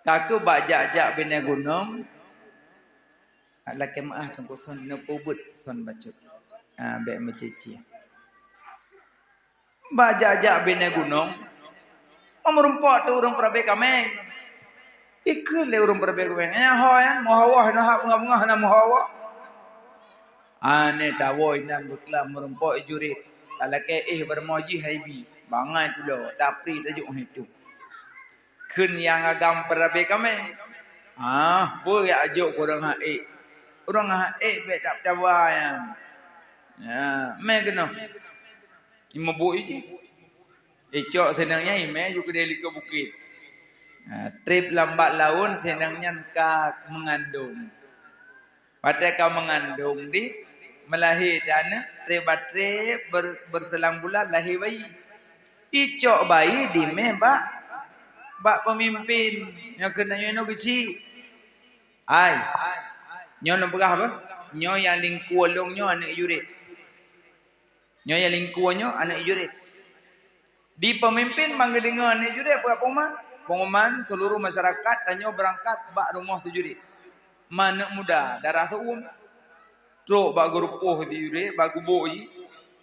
Ka keuh bak jak-jak binéh gunong, lakèe meu'ah Teungku, son neupeubuet son bacut. Ah, bèk meucie-cie. Bak jak-jak binéh gunong, Meureumpok tu ureuëng peurabé kaméng. Ikheun lé ureuëng peurabé kaméng. Nyan ho nyan, meuhawa na hak beungoh-beungoh na meuhawa. Aneh tawoe inan beuklam meureumpok jurit. Talakée éh beureumoh jih hai bi. Bangai tulo, tapi tajok hai tu. Kheun nyang agam peurabé kaméng. Ah, peue jak jok keu ureuëng hak ék. Ureuëng hak ék bék tapeucawa nyan. Ya, mé keunoe. Imeubu iji. Icok sinang nyan imé ju keudeh likot bukét. Ha, trép lam bak laon sinang nyan ka meungandong. Watée ka meungandong di meulahé teuh aneuëk, trép bak trép ber, beureuselang bulan lahé bayi. Icok bayi dimé bak bak peumimpén nyang keuneuk nyoe geuchik. Ai, nyoe neupeugah beh, nyoe nyang lingkue lôn nyoe aneuëk jurit. Nyoe nyang lingkue nyoe aneuëk jurit. Di peumimpén ban geudeungoe aneuëk jurit peugah pengumuman, pengumuman seuluruh masyarakat tanyoe beurangkat bak rumoh si jurit. Maneuëk muda darah seuuem trok bak geurupoh si jurit, bak gubok jih.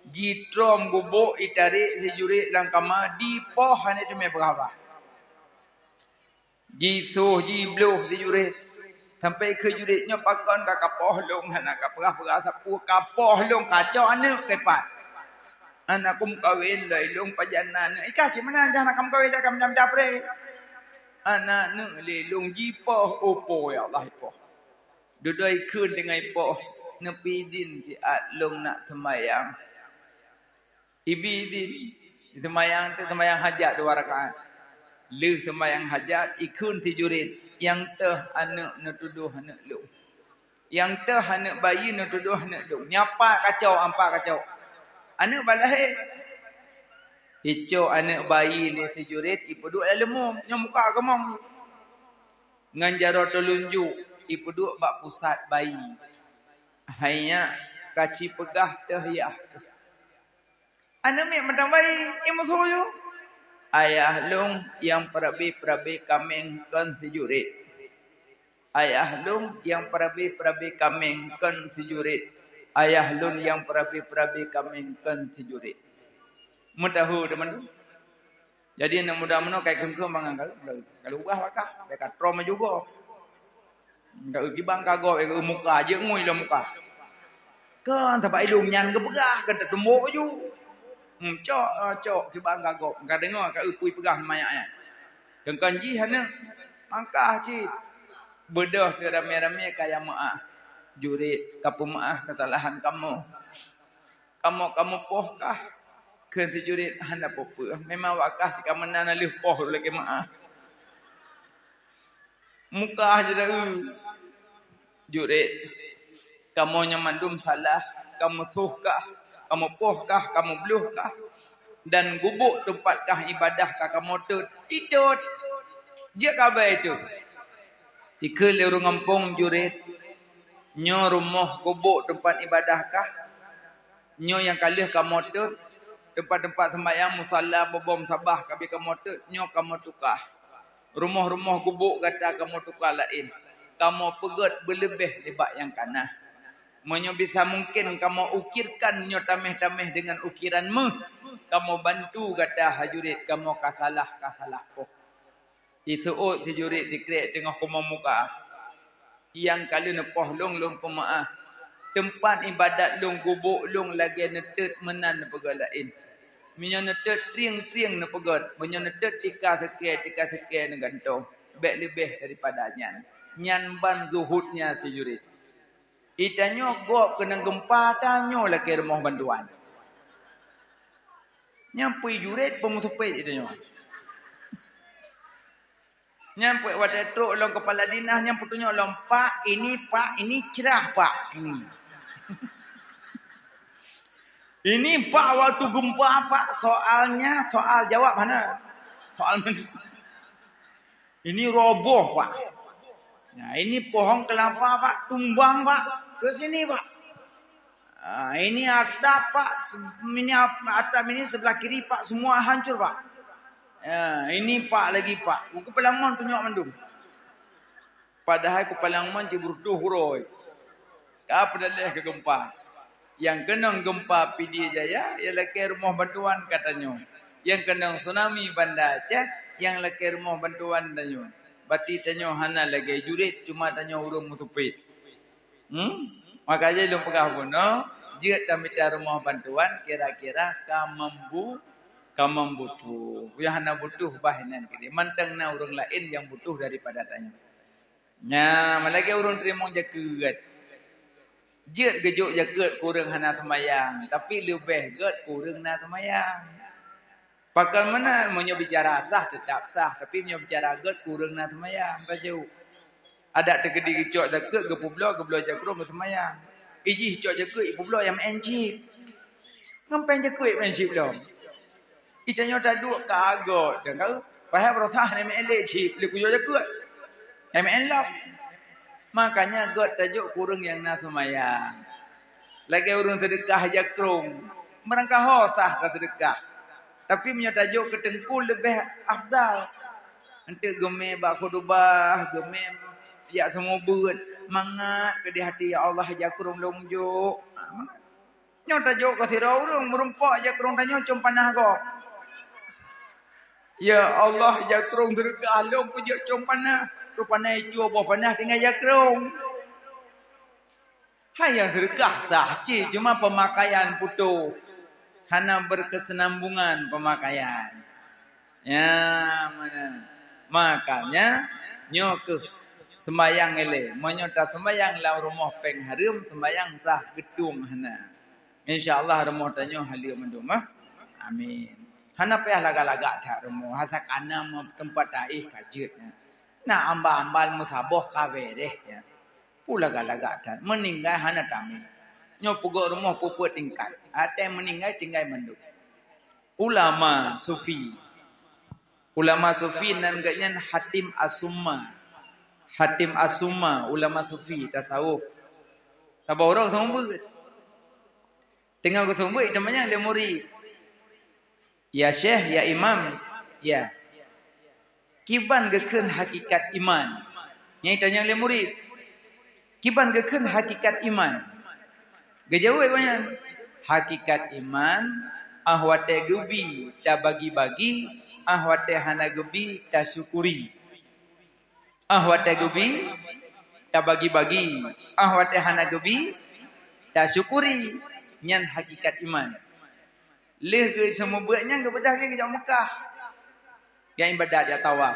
Jitrom gubok itarek si jurit lam kama, dipoh hana teumé peugah haba. Jisoh jibloh si jurit. Sampai keu jurit nyoe pakon ka kapoh lôn hana kapeugah-peugah sapeue, kapoh lôn kacok aneuëk keu pat. Aneuëk kum kawin lom lôn pajan na aneuëk. Ika si meunan jah na kam kawin dah kam dam dapre. Aneuëk lé lôn jipoh, oh po ya Allah ipoh. Dudoe ikheun teungoh ipoh, neupi idin siat lôn nak seumayang. Ibi idin, seumayang teuh seumayang hajat dua rakaat. Lheueh seumayang hajat, ikheun si jurit, nyang teuh aneuëk neutudoh aneuëk lôn. Nyang teuh aneuëk bayi neutudoh aneuëk lôn. Nyan pat kacok, ampat kacok. Aneuëk bak lahé. Icok aneuëk bayi lé si jurit, ipeuduek lam leumô, nyoe muka keumong. Ngon jaroe teulunjuk, ipeuduek bak pusat bayi. Hai nyak, ka ci peugah teuh yah. Aneuëk miet mantong bayi, imeusu yue. Ayah lôn nyang peurabé-peurabé kaméng kon si jurit. Ayah lôn nyang peurabé-peurabé kaméng kon si jurit. Ayah lôn nyang peurabé-peurabé kaméng kon si jurit. Meutahu teuma tu. Jadi aneuk muda meunoe kai kheun-kheun mangat ka, ka lubah bakah, bèk ka trom laju gob. Ka kibang ka gob, ka muka, jeuet ngui lom muka. Kon sabab ilong nyan geupeugah, kon tatumbok laju. Hmm, cok, ah, cok, kibang ka gob. Ka deungoe ka eupui peugah manyak nyan. Kon-kon jih aneuk, mangkah cit. Beudôh teuh ramé-ramé ka nyang meu'ah. Jurit, ka peumeu'ah keusalahan kamoe. Kamoe, kamoe poh kah? Kheun si jurit, hana peue-peue. Memang awak kah si ka meunan na lheueh poh lagèe meu'ah. Muka jih dah, eu. Jurit, kamoe nyoe mandum salah, kamoe soh kah, kamoe poh kah, kamoe bloh kah, dan gubok teumpat kah ibadah ka kamoe tôt, itot. Jeuet ka abée tôt. Ikheun lé ureueng gampông jurit, nyoe rumoh gubok teumpat ibadah kah? Nyoe nyang ka lheueh kamoe tôt, teumpat-teumpat seumayang, musala, bobom sabah ka abéh kamoe tôt, nyoe kamoe tuka. Rumoh-rumoh gubok gata kamoe tuka laén. Kamoe peugét beuleubeh nibak nyang ka na. Meunyoe bisa mungken kamoe ukirkan nyoe taméh-taméh deungon ukiran méuh, kamoe bantu gata, hai jurit, kamoe ka salah, ka salah poh. Iseuôt si jurit sikrek teungoh kumoe muka. Nyang ka lheueh neupoh lôn, lôn peumeu'ah. Teumpat iébadat lôn, gubok lôn lagèe neutôt meunan neupeugét laén. Meunyoe neutôt trieng-trieng neupeugét, meunyoe neutôt tika seukée, tika seukée neugantong. Bèk leubeh daripada nyan. Nyan ban zuhutnya si jurit. Di tanyoe gob keunong geumpa, tanyoe lakèe rumoh bantuan. Nyan pih jurit peumeuseupet di tanyoe. Nyan peuet watèe trok lom keupala dinas, nyan peutunyok lom, "Pak, ini, Pak, ini cerah, Pak, ini." "Ini, Pak, waktu gempa, Pak, soalnya, soal jawab hana. Soal men-, ini roboh, Pak. Nah, ini pohon kelapa, Pak, tumbang, Pak. Ke sini, Pak." Ah, ini atap, Pak, se-, ini ap-, atap ini sebelah kiri, Pak, semua hancur, Pak. Ya, ini, Pak, lagi, Pak. Kupeulangmon tunyok mandum. Padahai kupeulangmon cit beureutoh uroe. Ka peudaléh keu gempa. Nyang keunong gempa Pidie Jaya, ya lakèe rumoh bantuan ka tanyoe. Nyang keunong tsunami Banda Aceh, Nyang lakée rumoh bantuan tanyoe. Bati tanyoe hana lagée jurit, cuma tanyoe ureuëng meusupit. Hmm? Maka jih lôn peugah bunoe, jeuet tamita rumoh bantuan kira-kira ka mambu-, ka mambutuh. Nyang hana butuh bah inan keudeh. Mantong na ureuëng laén nyang butuh daripada tanyoe. Nyan, malagée ureuëng teurimong jakeuet. Jeuet geujok jakeuet keu ureuëng hana seumayang, tapi leubeh gét keu ureuëng na seumayang. Pakon meunan, meunyoe bicara sah, teutap sah, tapi meunyoe bicara gét keu ureuëng na seumayang, tajok. Adak teukeudi geucok jakeuet, geupeubloe, geubloe jakrong, geuseumayang. Ijih cok jakeuet, ipeubloe nyang meu'en cit. Ngon péng jakeuet meu'en cit lom. Itanyoe taduek ka agok, dan ka, padahai baroesa hana meu'en lé cit, lé kujok jakeuet. Hana meu'en lom. Makanya gét tajok keu ureuëng nyang na seumayang. Lagée ureuëng seudeukah jakrong, meurangkaho sah taseudeukah. Tapi meunyoe tajok keu teungku leubeh afdal. Eunteuk geumé bak khutubah, geumé jak seumeubeuet, mangat keudeh até, "Ya Allah, jakrong lôn jok." Nyoe tajok keu sidroe ureuëng, meurumpok jakrong tanyoe com panah gob. "Ya Allah, jakrong seudeukah lôn peujok com panah." Rupana icue boh panah tinggai jakrong. Hai nyang seudeukah sah cit, cuma peumakaian putôh. Hana beukeusinambongan peumakaian. Ya, mana? Makanya, nyoe keuh seumayang ilée. Meunyoe taseumayang lam rumoh péng hareuem, seumayang sah, geutueng hana. Insya Allah rumoh tanyoe haleuem mandum, ah. Amin. Hana payah lagak-lagak that rumoh, hasa kana meuteumpat taéh ka jeuet. Na ambal-ambal meusaboh ka bereh, ya. Peue lagak-lagak that, meuninggai hana tamé. Nyoe peugöt rumoh peuet-peuet tingkat. Até meuninggai tinggai mandum. Ulama sufi. Ulama sufi nan geuhnyan Hatim As-Summa. Hatim As-Summa, ulama sufi, tasawuf. Saboh uroe geuseumeubeuet. Teungoh geuseumeubeuet, itanyong lé murit. "Ya Syekh, ya Imam, ya. Kiban geukheun hakikat iman?" Nyan itanyong lé murit. "Kiban geukheun hakikat iman?" Geujaweueb gobnyan, "Hakikat iman, 'oh watée geubi, tabagi-bagi, 'oh watée hana geubi, tasyukuri." 'Oh watée geubi, tabagi-bagi, 'oh watée hana geubi, tasyukuri. Nyan hakikat iman. Lheueh geuseumeubeuet nyan geubeudôh lé geujak Meukah. Jak iébadat, jak tawaf.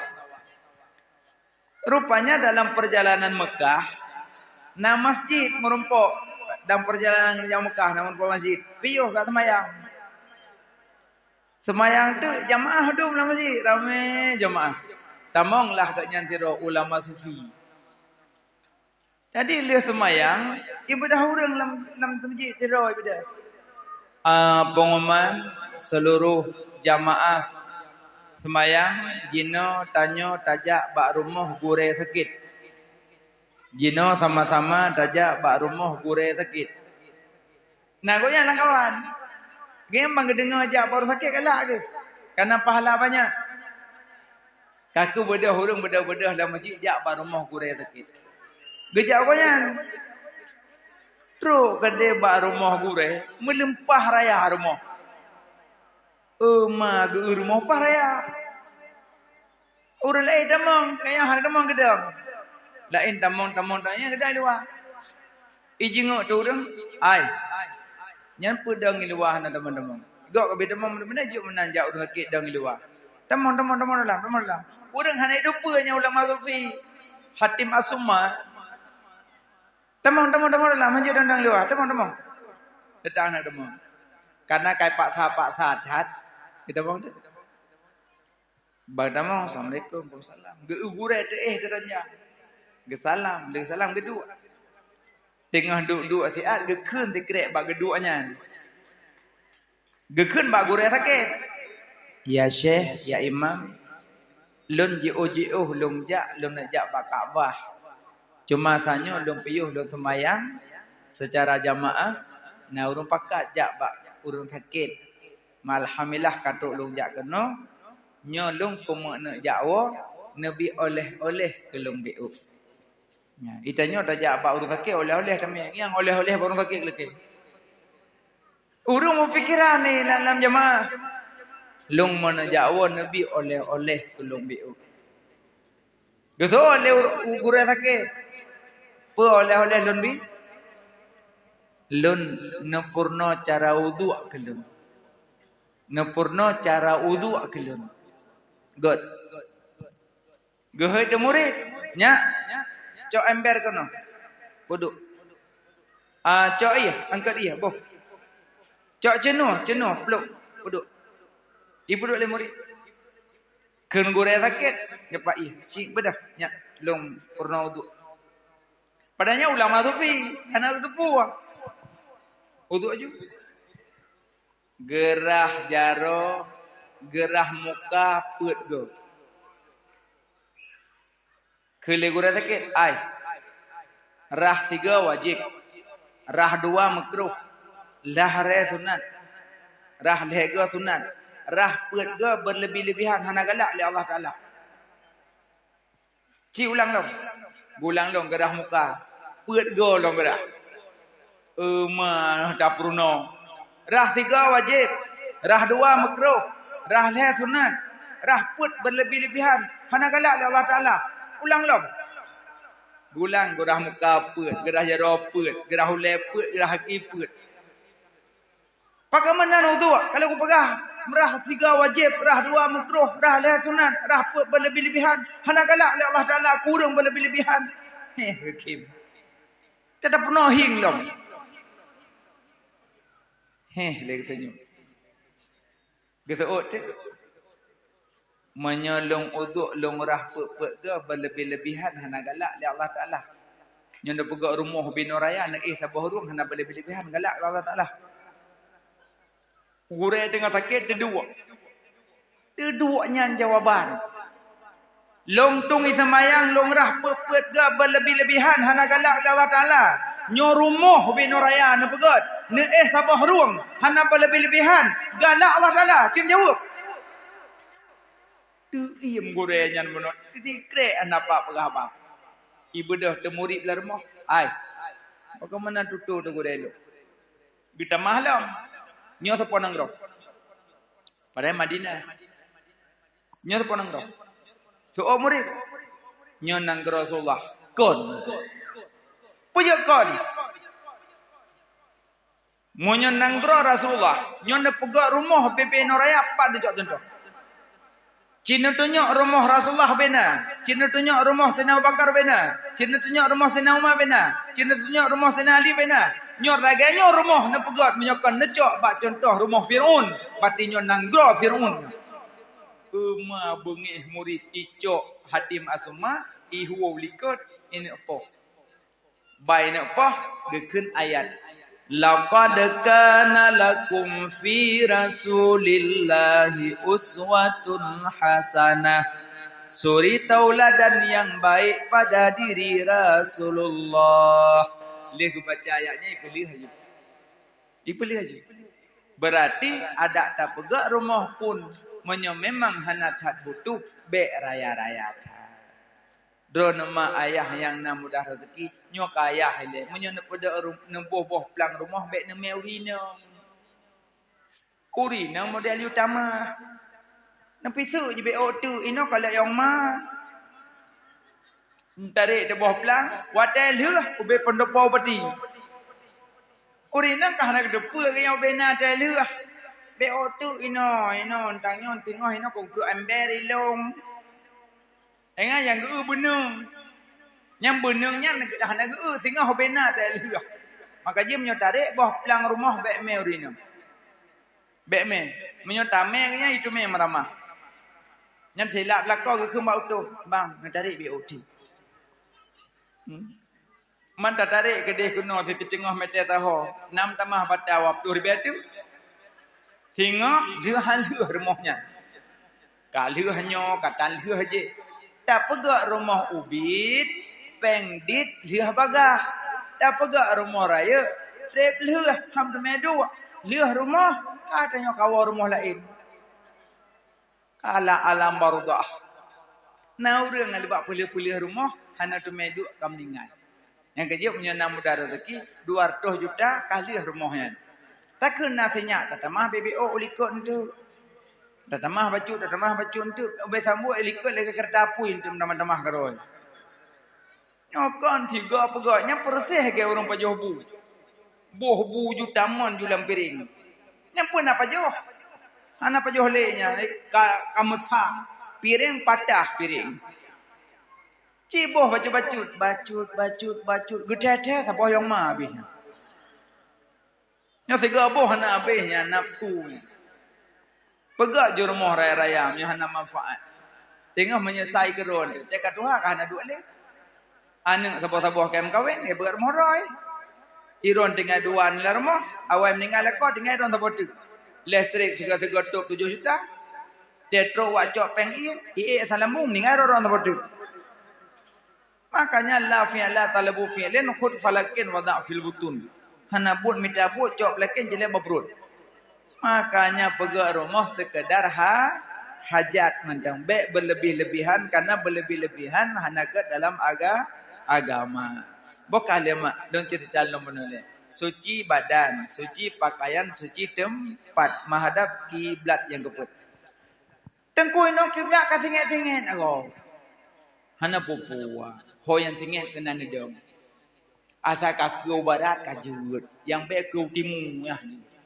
Rupanya dalam perjalanan Meukah, na masjid meurumpok. Dalam perjalanan geujak Meukah, na meurumpok masjid. Piôh ka seumayang. Seumayang teuk jamaah dum lam masjid, ramé jamaah. Tamong lah gobnyan sidroe ulama sufi. Jadi lheueh seumayang, iébadat ureuëng lam, lam masjid sidroe iébadat. Ah, pengumuman seluruh jamaah seumayang, jinoe tanyoe tajak bak rumoh gurée sakét. Jinoe sama-sama tajak bak rumoh gurée sakét. Na gobnyan lam kawan. Geuh ban geudeungoe jak bak ureuëng sakét galak geuh. Kana pahala banyak. Ka keuh beudôh ureuëng beudôh-beudôh lam masjid jak bak rumoh gurée sakét. Geujak gobnyan. Trok keudeh bak rumoh gurée, meulimpah raya rumoh. Euma geu rumoh paih raya. Ureuëng laén tamong, kayang hana tamong geudong. Laén tamong, tamong, tamong, nyang geudong luwa. Ijingoe tu ureuëng, ai. Nyan peue dong luwa hana tamong-tamong. Gok ka bit tamong beuna-beuna jeuet meunan jak ureuëng sakét dong luwa. Tamong, tamong, tamong dalam, tamong dalam. Ureuëng hana idup peue nyang ulama sufi. Hatim Asuma. Tamong, tamong, tamong dalam, hanjeuet dong-dong luwa. Tamong, tamong. Teutang na tamong. Karena kai paksa-paksa that, geutamong tu. Bak tamong, "Assalamualaikum." "Waalaikumsalam." Geu-, gurée teuéh teuranjang. Geusalam, lé salam geuduek. Teungoh duek-duek siat, geukheun sikrek bak geuduek nyan. Geukheun bak gurée sakét, "Ya Syekh, ya Imam, lôn jiôh-jiôh lôn jak, lôn neuk jak bak Ka'bah. Cuma tanyoe lôn piôh lôn seumayang seucara jamaah, na ureuëng pakat jak bak ureuëng sakét. Alhamdulillah ka trok lôn jak keunoe, nyoe lôn keumeuk neuk jak woe, neubi oleh-oleh keu lôn biôh." Nyan, geutanyoe tajak bak ureuëng sakét oleh-oleh tamé. Nyang oleh-oleh bak ureuëng sakét lakée. Ureuëng meupikeran ni lam, lam jamaah. Lôn meuneujak woe neubi oleh-oleh keu lôn bi. Geutôh lé u-, u gurée sakét. Peue oleh-oleh lôn bi? Lôn neupeurunoe cara uduk keu lôn. Neupeurunoe cara uduk keu lôn. Gét. Geuhôi teumurit, "Nyak, cok ember keunoe. Peuduek. Ah, cok ié, angkat ié, boh. Cok ceunoe, ceunoe, pluek, peuduek." Ipeuduek lé murit. Kheun gurée sakét, geupak ié. "Cit beudoh, nyak, lôn peurunoe uduk." Padahai nyan ulama sufi, hana teupeu. Uduk aju. Geurah jaroe, geurah muka, peuet goe. Kheun lé gurée sakét, "Ai, rah sigoe wajéb, rah dua meukruh, rah lhée sunat, rah lhée goe sunat, rah peuet goe beureuleubih-leubih, hana galak lé Allah Taala." Ci ulang lom. Geuulang lom geurah muka. Peuet goe lom geurah. Euma tapeurunoe. Rah sigoe wajéb, rah dua meukruh, rah lhée sunat, rah peuet beureuleubih-leubih, hana galak lé Allah Taala. Ulang lom. Geuulang geurah muka peuet, geurah jaroe peuet, geurah ulée peuet, geurah gaki peuet. Pakon meunan uduk, ka lheueh kupeugah, rah sigoe wajéb, rah dua meukruh, rah lhée sunat, rah peuet beureuleubih-leubih, hana galak lé Allah Taala keu ureuëng beureuleubih-leubih. Heh, hakim. Ka tapeurunoe hieng lom. Heh, lé geutanyoe. Geuseuôt teuk. Meunyoe lôn uduk lôn rah peuet-peuet goe beureuleubih-leubih, hana galak lé Allah Taala. Nyoe neupeugét rumoh ubé nuraya, neuéh saboh rueng, hana beureuleubih-leubih, galak lé Allah Taala. Gurée teungoh sakét teuduek. Teuduek nyan jawaban. Lôn tueng iseumayang, lôn rah peuet-peuet goe beureuleubih-leubih, hana galak lé Allah Taala. Nyoe rumoh ubé nuraya neupeugét, neuéh saboh rueng, hana beureuleubih-leubih, galak Allah Taala. Cit jaweueb. Teuiem gurée nyan bunoe, teudikrek hana pat peugah haba. Ibeudôh teumurit lam rumoh, "Ai, pakon meunan tutoe teuh gurée lôn?" Geutamah lom. Nyoe sapo nanggroe? Padahai Madinah. Nyoe sapo nanggroe? Seuôt murit. Nyoe nanggroe Rasulullah. Kon. Peue jeuet kon? Meunyoe nanggroe Rasulullah, nyoe neupeugét rumoh ubé nuraya, pat neucok cuntoh. Cit neutunyok rumoh Rasulullah ubé na, cit neutunyok rumoh Saidina Abu Bakar ubé na, cit neutunyok rumoh Saidina Umar ubé na, cit neutunyok rumoh Saidina Ali ubé na. Nyoe lagée nyoe rumoh neupeugét, meunyoe kon neucok bak cuntoh rumoh Fir'aun, berarti nyoe nanggroe Fir'aun. Euma beungéh murit icok hatim asuma, ihuo likot, ineuk poh. Bai neuk poh geukheun ayat, "Laqad kana lakum fi Rasulillahi uswatun hasanah." Suri tauladan nyang baik pada diri Rasulullah. Lheueh geubaca ayat nyan, ipeuleueh aju. Ipeuleueh aju. Berarti adak tapeugét rumoh pun, meunyoe memang hana that butuh, bék raya-raya that. Droeneuh ma ayah nyang na mudah raseuki, nyoe ka ayah ilée. Meunyoe neupeudeuh ru-, neuboh-boh plang rumoh, bék neumé ureueng inong. Ureueng inong model yue tamah. Neupiseuk jibék ôk teuk, inoe ka lheueh nyang ma. Neutarek teuboh plang, watée lheueh ubé peundopo pati. Ureueng inong ka hana geuteupeue keu nyang ubé na teuh lheueh. Bék ôk teuk inoe, inoe, tang nyoe teungoh inoe keu duek ember ilong. Ingat nyang geu-eu beuneueng. Nyang beuneueng nyan hana geu-eu singoh ubé na teuh lheueh. Maka jih meunyoe tarek boh plang rumoh bék mé ureueng inong. Bék mé. Meunyoe tamé nyan, iteumé meuramah. Nyan silap lakoe geukheun bak utôh, "Bang, neutarek bék ôk teuk." Hmm. Man tatarek keudeh keunoe siteungoh mètè saho, nam tamah bata dua ploh ribèe teuk. Singoh lheueh han lheueh rumoh nyan. Ka lheueh nyoe, ka tan lheueh jih. Tapeugöt rumoh ubit, péng dit lheueh bagaih. Tapeugöt rumoh rayeuk, trép lheueh, han teumè duek. Lheueh rumoh, ka tanyoe kawoe rumoh laén. Ka lam alam barzakh. Na ureueng ngon bak peulheueh-peulheueh rumoh, hana teumè duek ka meuninggai. Nyang keujeuet meunyoe na mudah raseuki, dua ratus juta ka lheueh rumoh nyan. Takheun na sinyak tatamah bibit ôk u likot nteuk. Tatamah bacut, tatamah bacut eunteuk, ubé sambot likot lagée keureuta apui eunteuk tamah-tamah keudroe. Nyoe kon sigoe peugah, nyan peureuséh lagée ureuëng pajoh bu. Boh bu ju tamon ju lam piréng. Nyan peue na pajoh? Hana pajoh lé nyan, eh, ka, ka meusa. Piréng patah piréng. Ci boh bacut-bacut, bacut, bacut, bacut, geuthée-thée saboh nyang ma habéh nyan. Nyoe sigoe boh hana habéh nyan nafsu nyan. Peugah jeurumoh raya-raya meunyoe hana manfaat. Teungoh meunyeusai keu droe, teuka tuha ka hana duek lé. Aneuëk saboh-saboh ka meukawen, ya beuet rumoh droe. Iron tinggai dua lam rumoh, awai meuninggai lakoe tinggai droe saboh teuk. Listrik sigoe-sigoe top tujoh juta. Tetrok wak cok péng ié, ié salambong meuninggai droe saboh teuk. Makanya la fi'la talabu fi'lin khud falakin wada' fil butun. Hana buet mita buet cok pelakin jelek bak pruet. Makanya peugah rumoh sekedar ha, hajat mantong. Bék berlebih-lebihan, karena berlebih-lebihan hana gét dalam aga, agama. Boh ka lé mak, dong cerita lom menulis. Suci badan, suci pakaian, suci tempat, menghadap kiblat nyang keupeuet. Teungku inoe kiblat ka singet-singet agoe. Hana peue-peue, ho nyang singet keunan neudong. Asai ka keu barat ka jeuet, nyang bék keu timu yah jeuet.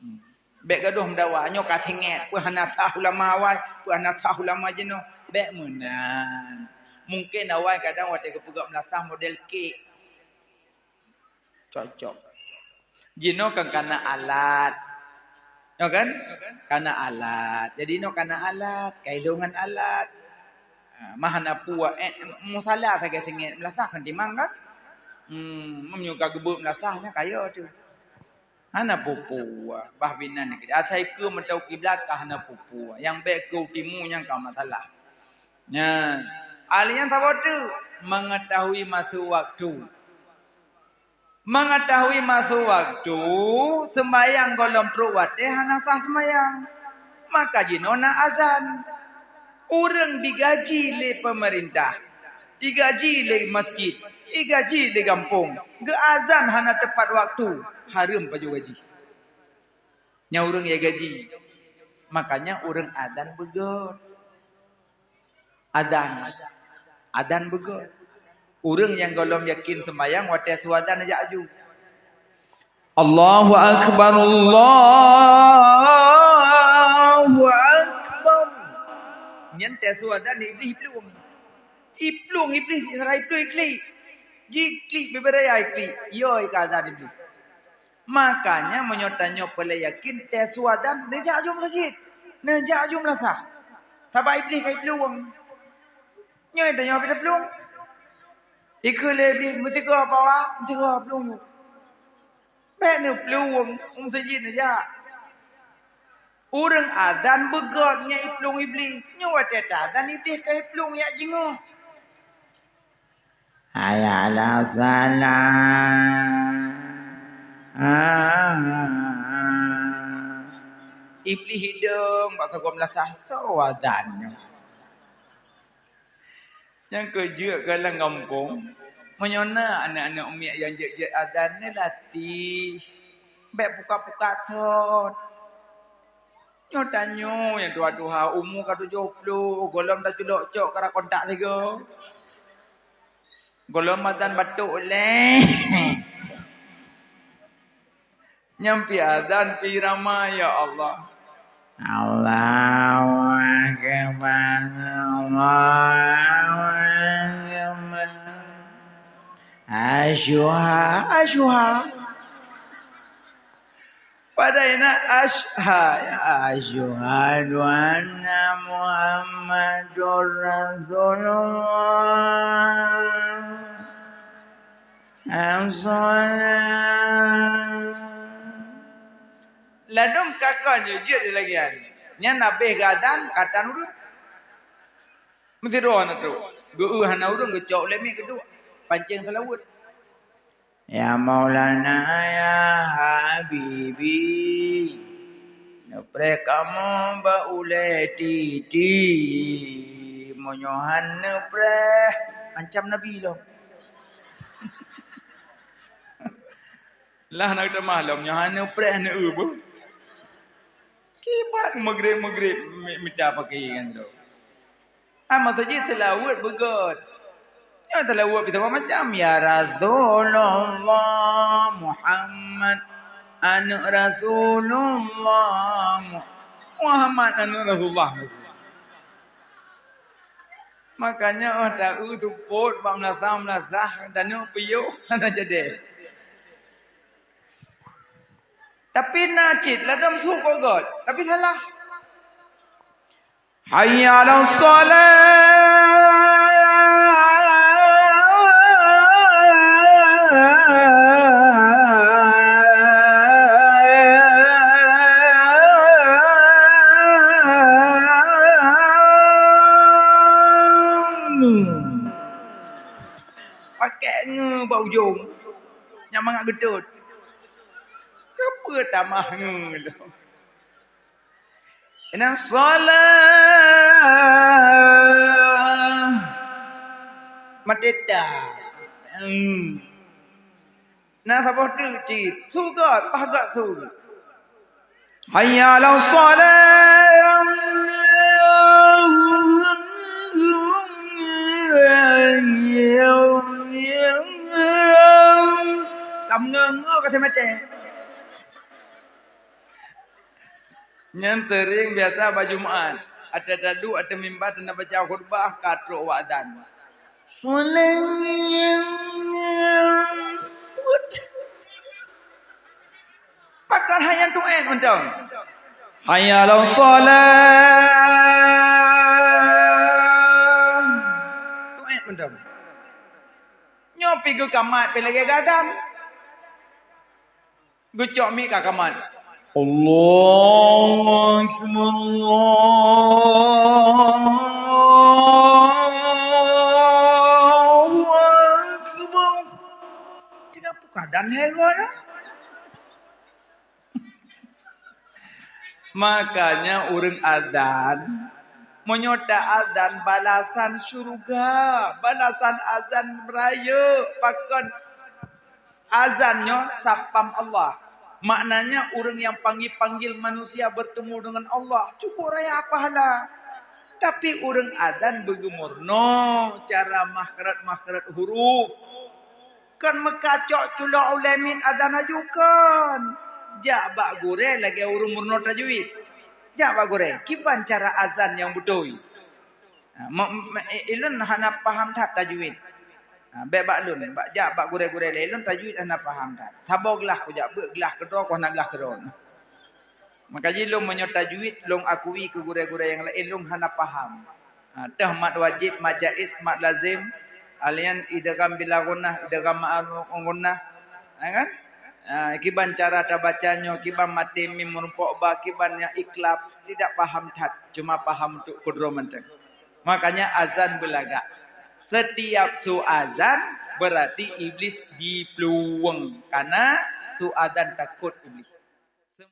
Hmm. Bék gadoh meudawa, nyoe ka singet, peue hana sah ulama awai, peue hana sah ulama jinoe. Bék meunan. Mungken awai kadang watée geupeugah meulasah model kek. Cocok. Jinoe kan kana alat. Nyoe kan? Kana alat. Jadi nyoe kana alat, kailongan alat. Ha, mah hana peue, eh, musala sagai singet meulasah kan timang kan? Hmm, meunyoe ka geubeuet meulasah nyan kaya tu. Hana peue-peue, bah binan ni. Asai keu meutau kiblat ka hana peue-peue. Nyang bék keu timu nyang ka masalah. Nyan, ahli nyang saboh teuk mengetahui masa waktu. Mengetahui masa waktu, sembahyang gohlom trok watée hana sah sembahyang. Maka jinoe na azan. Ureuëng digaji lé pemerintah, digaji lé masjid, digaji lé gampông, geuazan hana tepat waktu, hareuem pajoh gaji. Nyan ureuëng nyang gaji. Makanya ureuëng azan beugét. Azan. Azan beugét. Ureuëng nyang gohlom yakin sembahyang watée su azan jak aju. Allahu akbar, Allahu akbar. Nyan teuh su azan iblih plueng. Iplueng iblih, sira iplueng iklik. Jiklik bibiraya iklik. Yo ika azan iblih. Makanya meunyoe tanyoe peureulée yakin teuh su azan, neujak aju meuseujid. Neujak aju meulasah. Sabab iblih ka iplueng. Nyoe tanyoe pih taplueng. Ikheun lé iblih meusigoe pawa, meusigoe plueng. Bék neuplueng, u meuseujid neujak. Ureuëng azan beugét nyang iplueng iblih. Nyoe watée teuazan iblih ka iplueng jak jingoh. Hayya 'alas shalah. Iblih hidong bak sagoe meulasah soe azan nyoe. Nyang keu jeuet keu lam gampông, meunyoe na aneuëk-aneuëk miet nyang jeuet-jeuet azan, neulatih. Bék pukat-pukat sot. Nyoe tanyoe nyang tuha-tuha, umu ka tujoh ploh, gohlom taculok cok kara kontak sigoe. Gohlom azan batok lé. Nyang pih azan pih irama, ya Allah. Allahu akbar, Allahu akbar. Asyuha, asyuha. Padahai na asha, ya, asyhadu anna Muhammadur Rasulullah. As-shalah. Ladôm ka kon jeuet lagée nyan. Nyan habéh geuazan, ka tan ureuëng. Meusidroe na trok. Geu-eu hana ureuëng, geucok lé miet geuduek. Pancéng seulaweuet. Ya Maulana, ya Habibi, neupreh kamoe bak ulée titi. Meunyoe han neupreh, ancam Nabi lom. Lah na geutamah lom, nyoe han neupreh, neu-eu beuh. Kiban meugreb-meugreb mi-, mita pakaian tu. Ah, maksud jih seulaweuet beugöt. Nyoe seulaweuet pih saban macam, "Ya Rasulullah Muhammad, aneuk Rasulullah Mu-, Muhammad aneuk Rasulullah." Makanya, oh, taeu seupôt bak meulasah-meulasah, taneuk piôh hana jadi. Tapi na cit ladôm su gét, tapi salah. Hayya 'alas shalah. Pakai nge bak ujong. Nyang mangat geutôt. Keupeue tamah nge lom? Inna shalah. Mateta. Hmm. Na saboh teuk cit. Su gét, paih gét su. Hayya 'alas shalah. Kam nge-nge ka seumeutée. Nyan seuring biasa bak Jumat. Ateueh taduek ateueh mimba teungoh baca khutbah ka trok wak adan. Solat. Pakon hana tuet mantong. Hayya 'alas shalah. Tuet mantong. Nyoe pi geukamat pi lagée gadan. Geucok mic ka kamat. Allahu Akbar, Allahu Akbar. Tiga pukul dan heran, ah. Makanya ureuëng azan, meunyoe ta azan balasan syurga, balasan azan rayeuk, pakon Azan nyoe sapam Allah. Maknanya ureuëng nyang panggil-panggil manusia bertemu dengan Allah, cukup raya pahala. Tapi ureuëng azan beugeumurno cara makhraj-makhraj huruf. Kon meukacok culok ulée miet azan laju kon. Jak bak gurée lagée ureuëng murno tajwid. Jak bak gurée, kiban cara azan nyang beutôi. Ha, me-, me-, i-, ilôn hana paham that tajwid. Ha, bék bak lôn, bak jak bak gurée-gurée lé, ilôn tajwid hana paham that. Saboh glah kujak, beuet glah keudroe, ku hana glah keudroe. Maka jih lôn meunyoe tajwid, lôn akui keu gurée-gurée nyang laén, lôn hana paham. Ha, teuh mat wajéb, mat jaiz, mat lazim, alian idgham bila ghunnah, idgham ma'al ghunnah. Ha, kan? Ha, kiban cara tabaca nyoe, kiban maté mim meurumpok ba, kiban nyang iklab, tidak paham that, cuma paham untuk keudroe mantong. Makanya azan beulagak. Setiap su azan berarti iblis diplueng. Karena su azan takot iblis.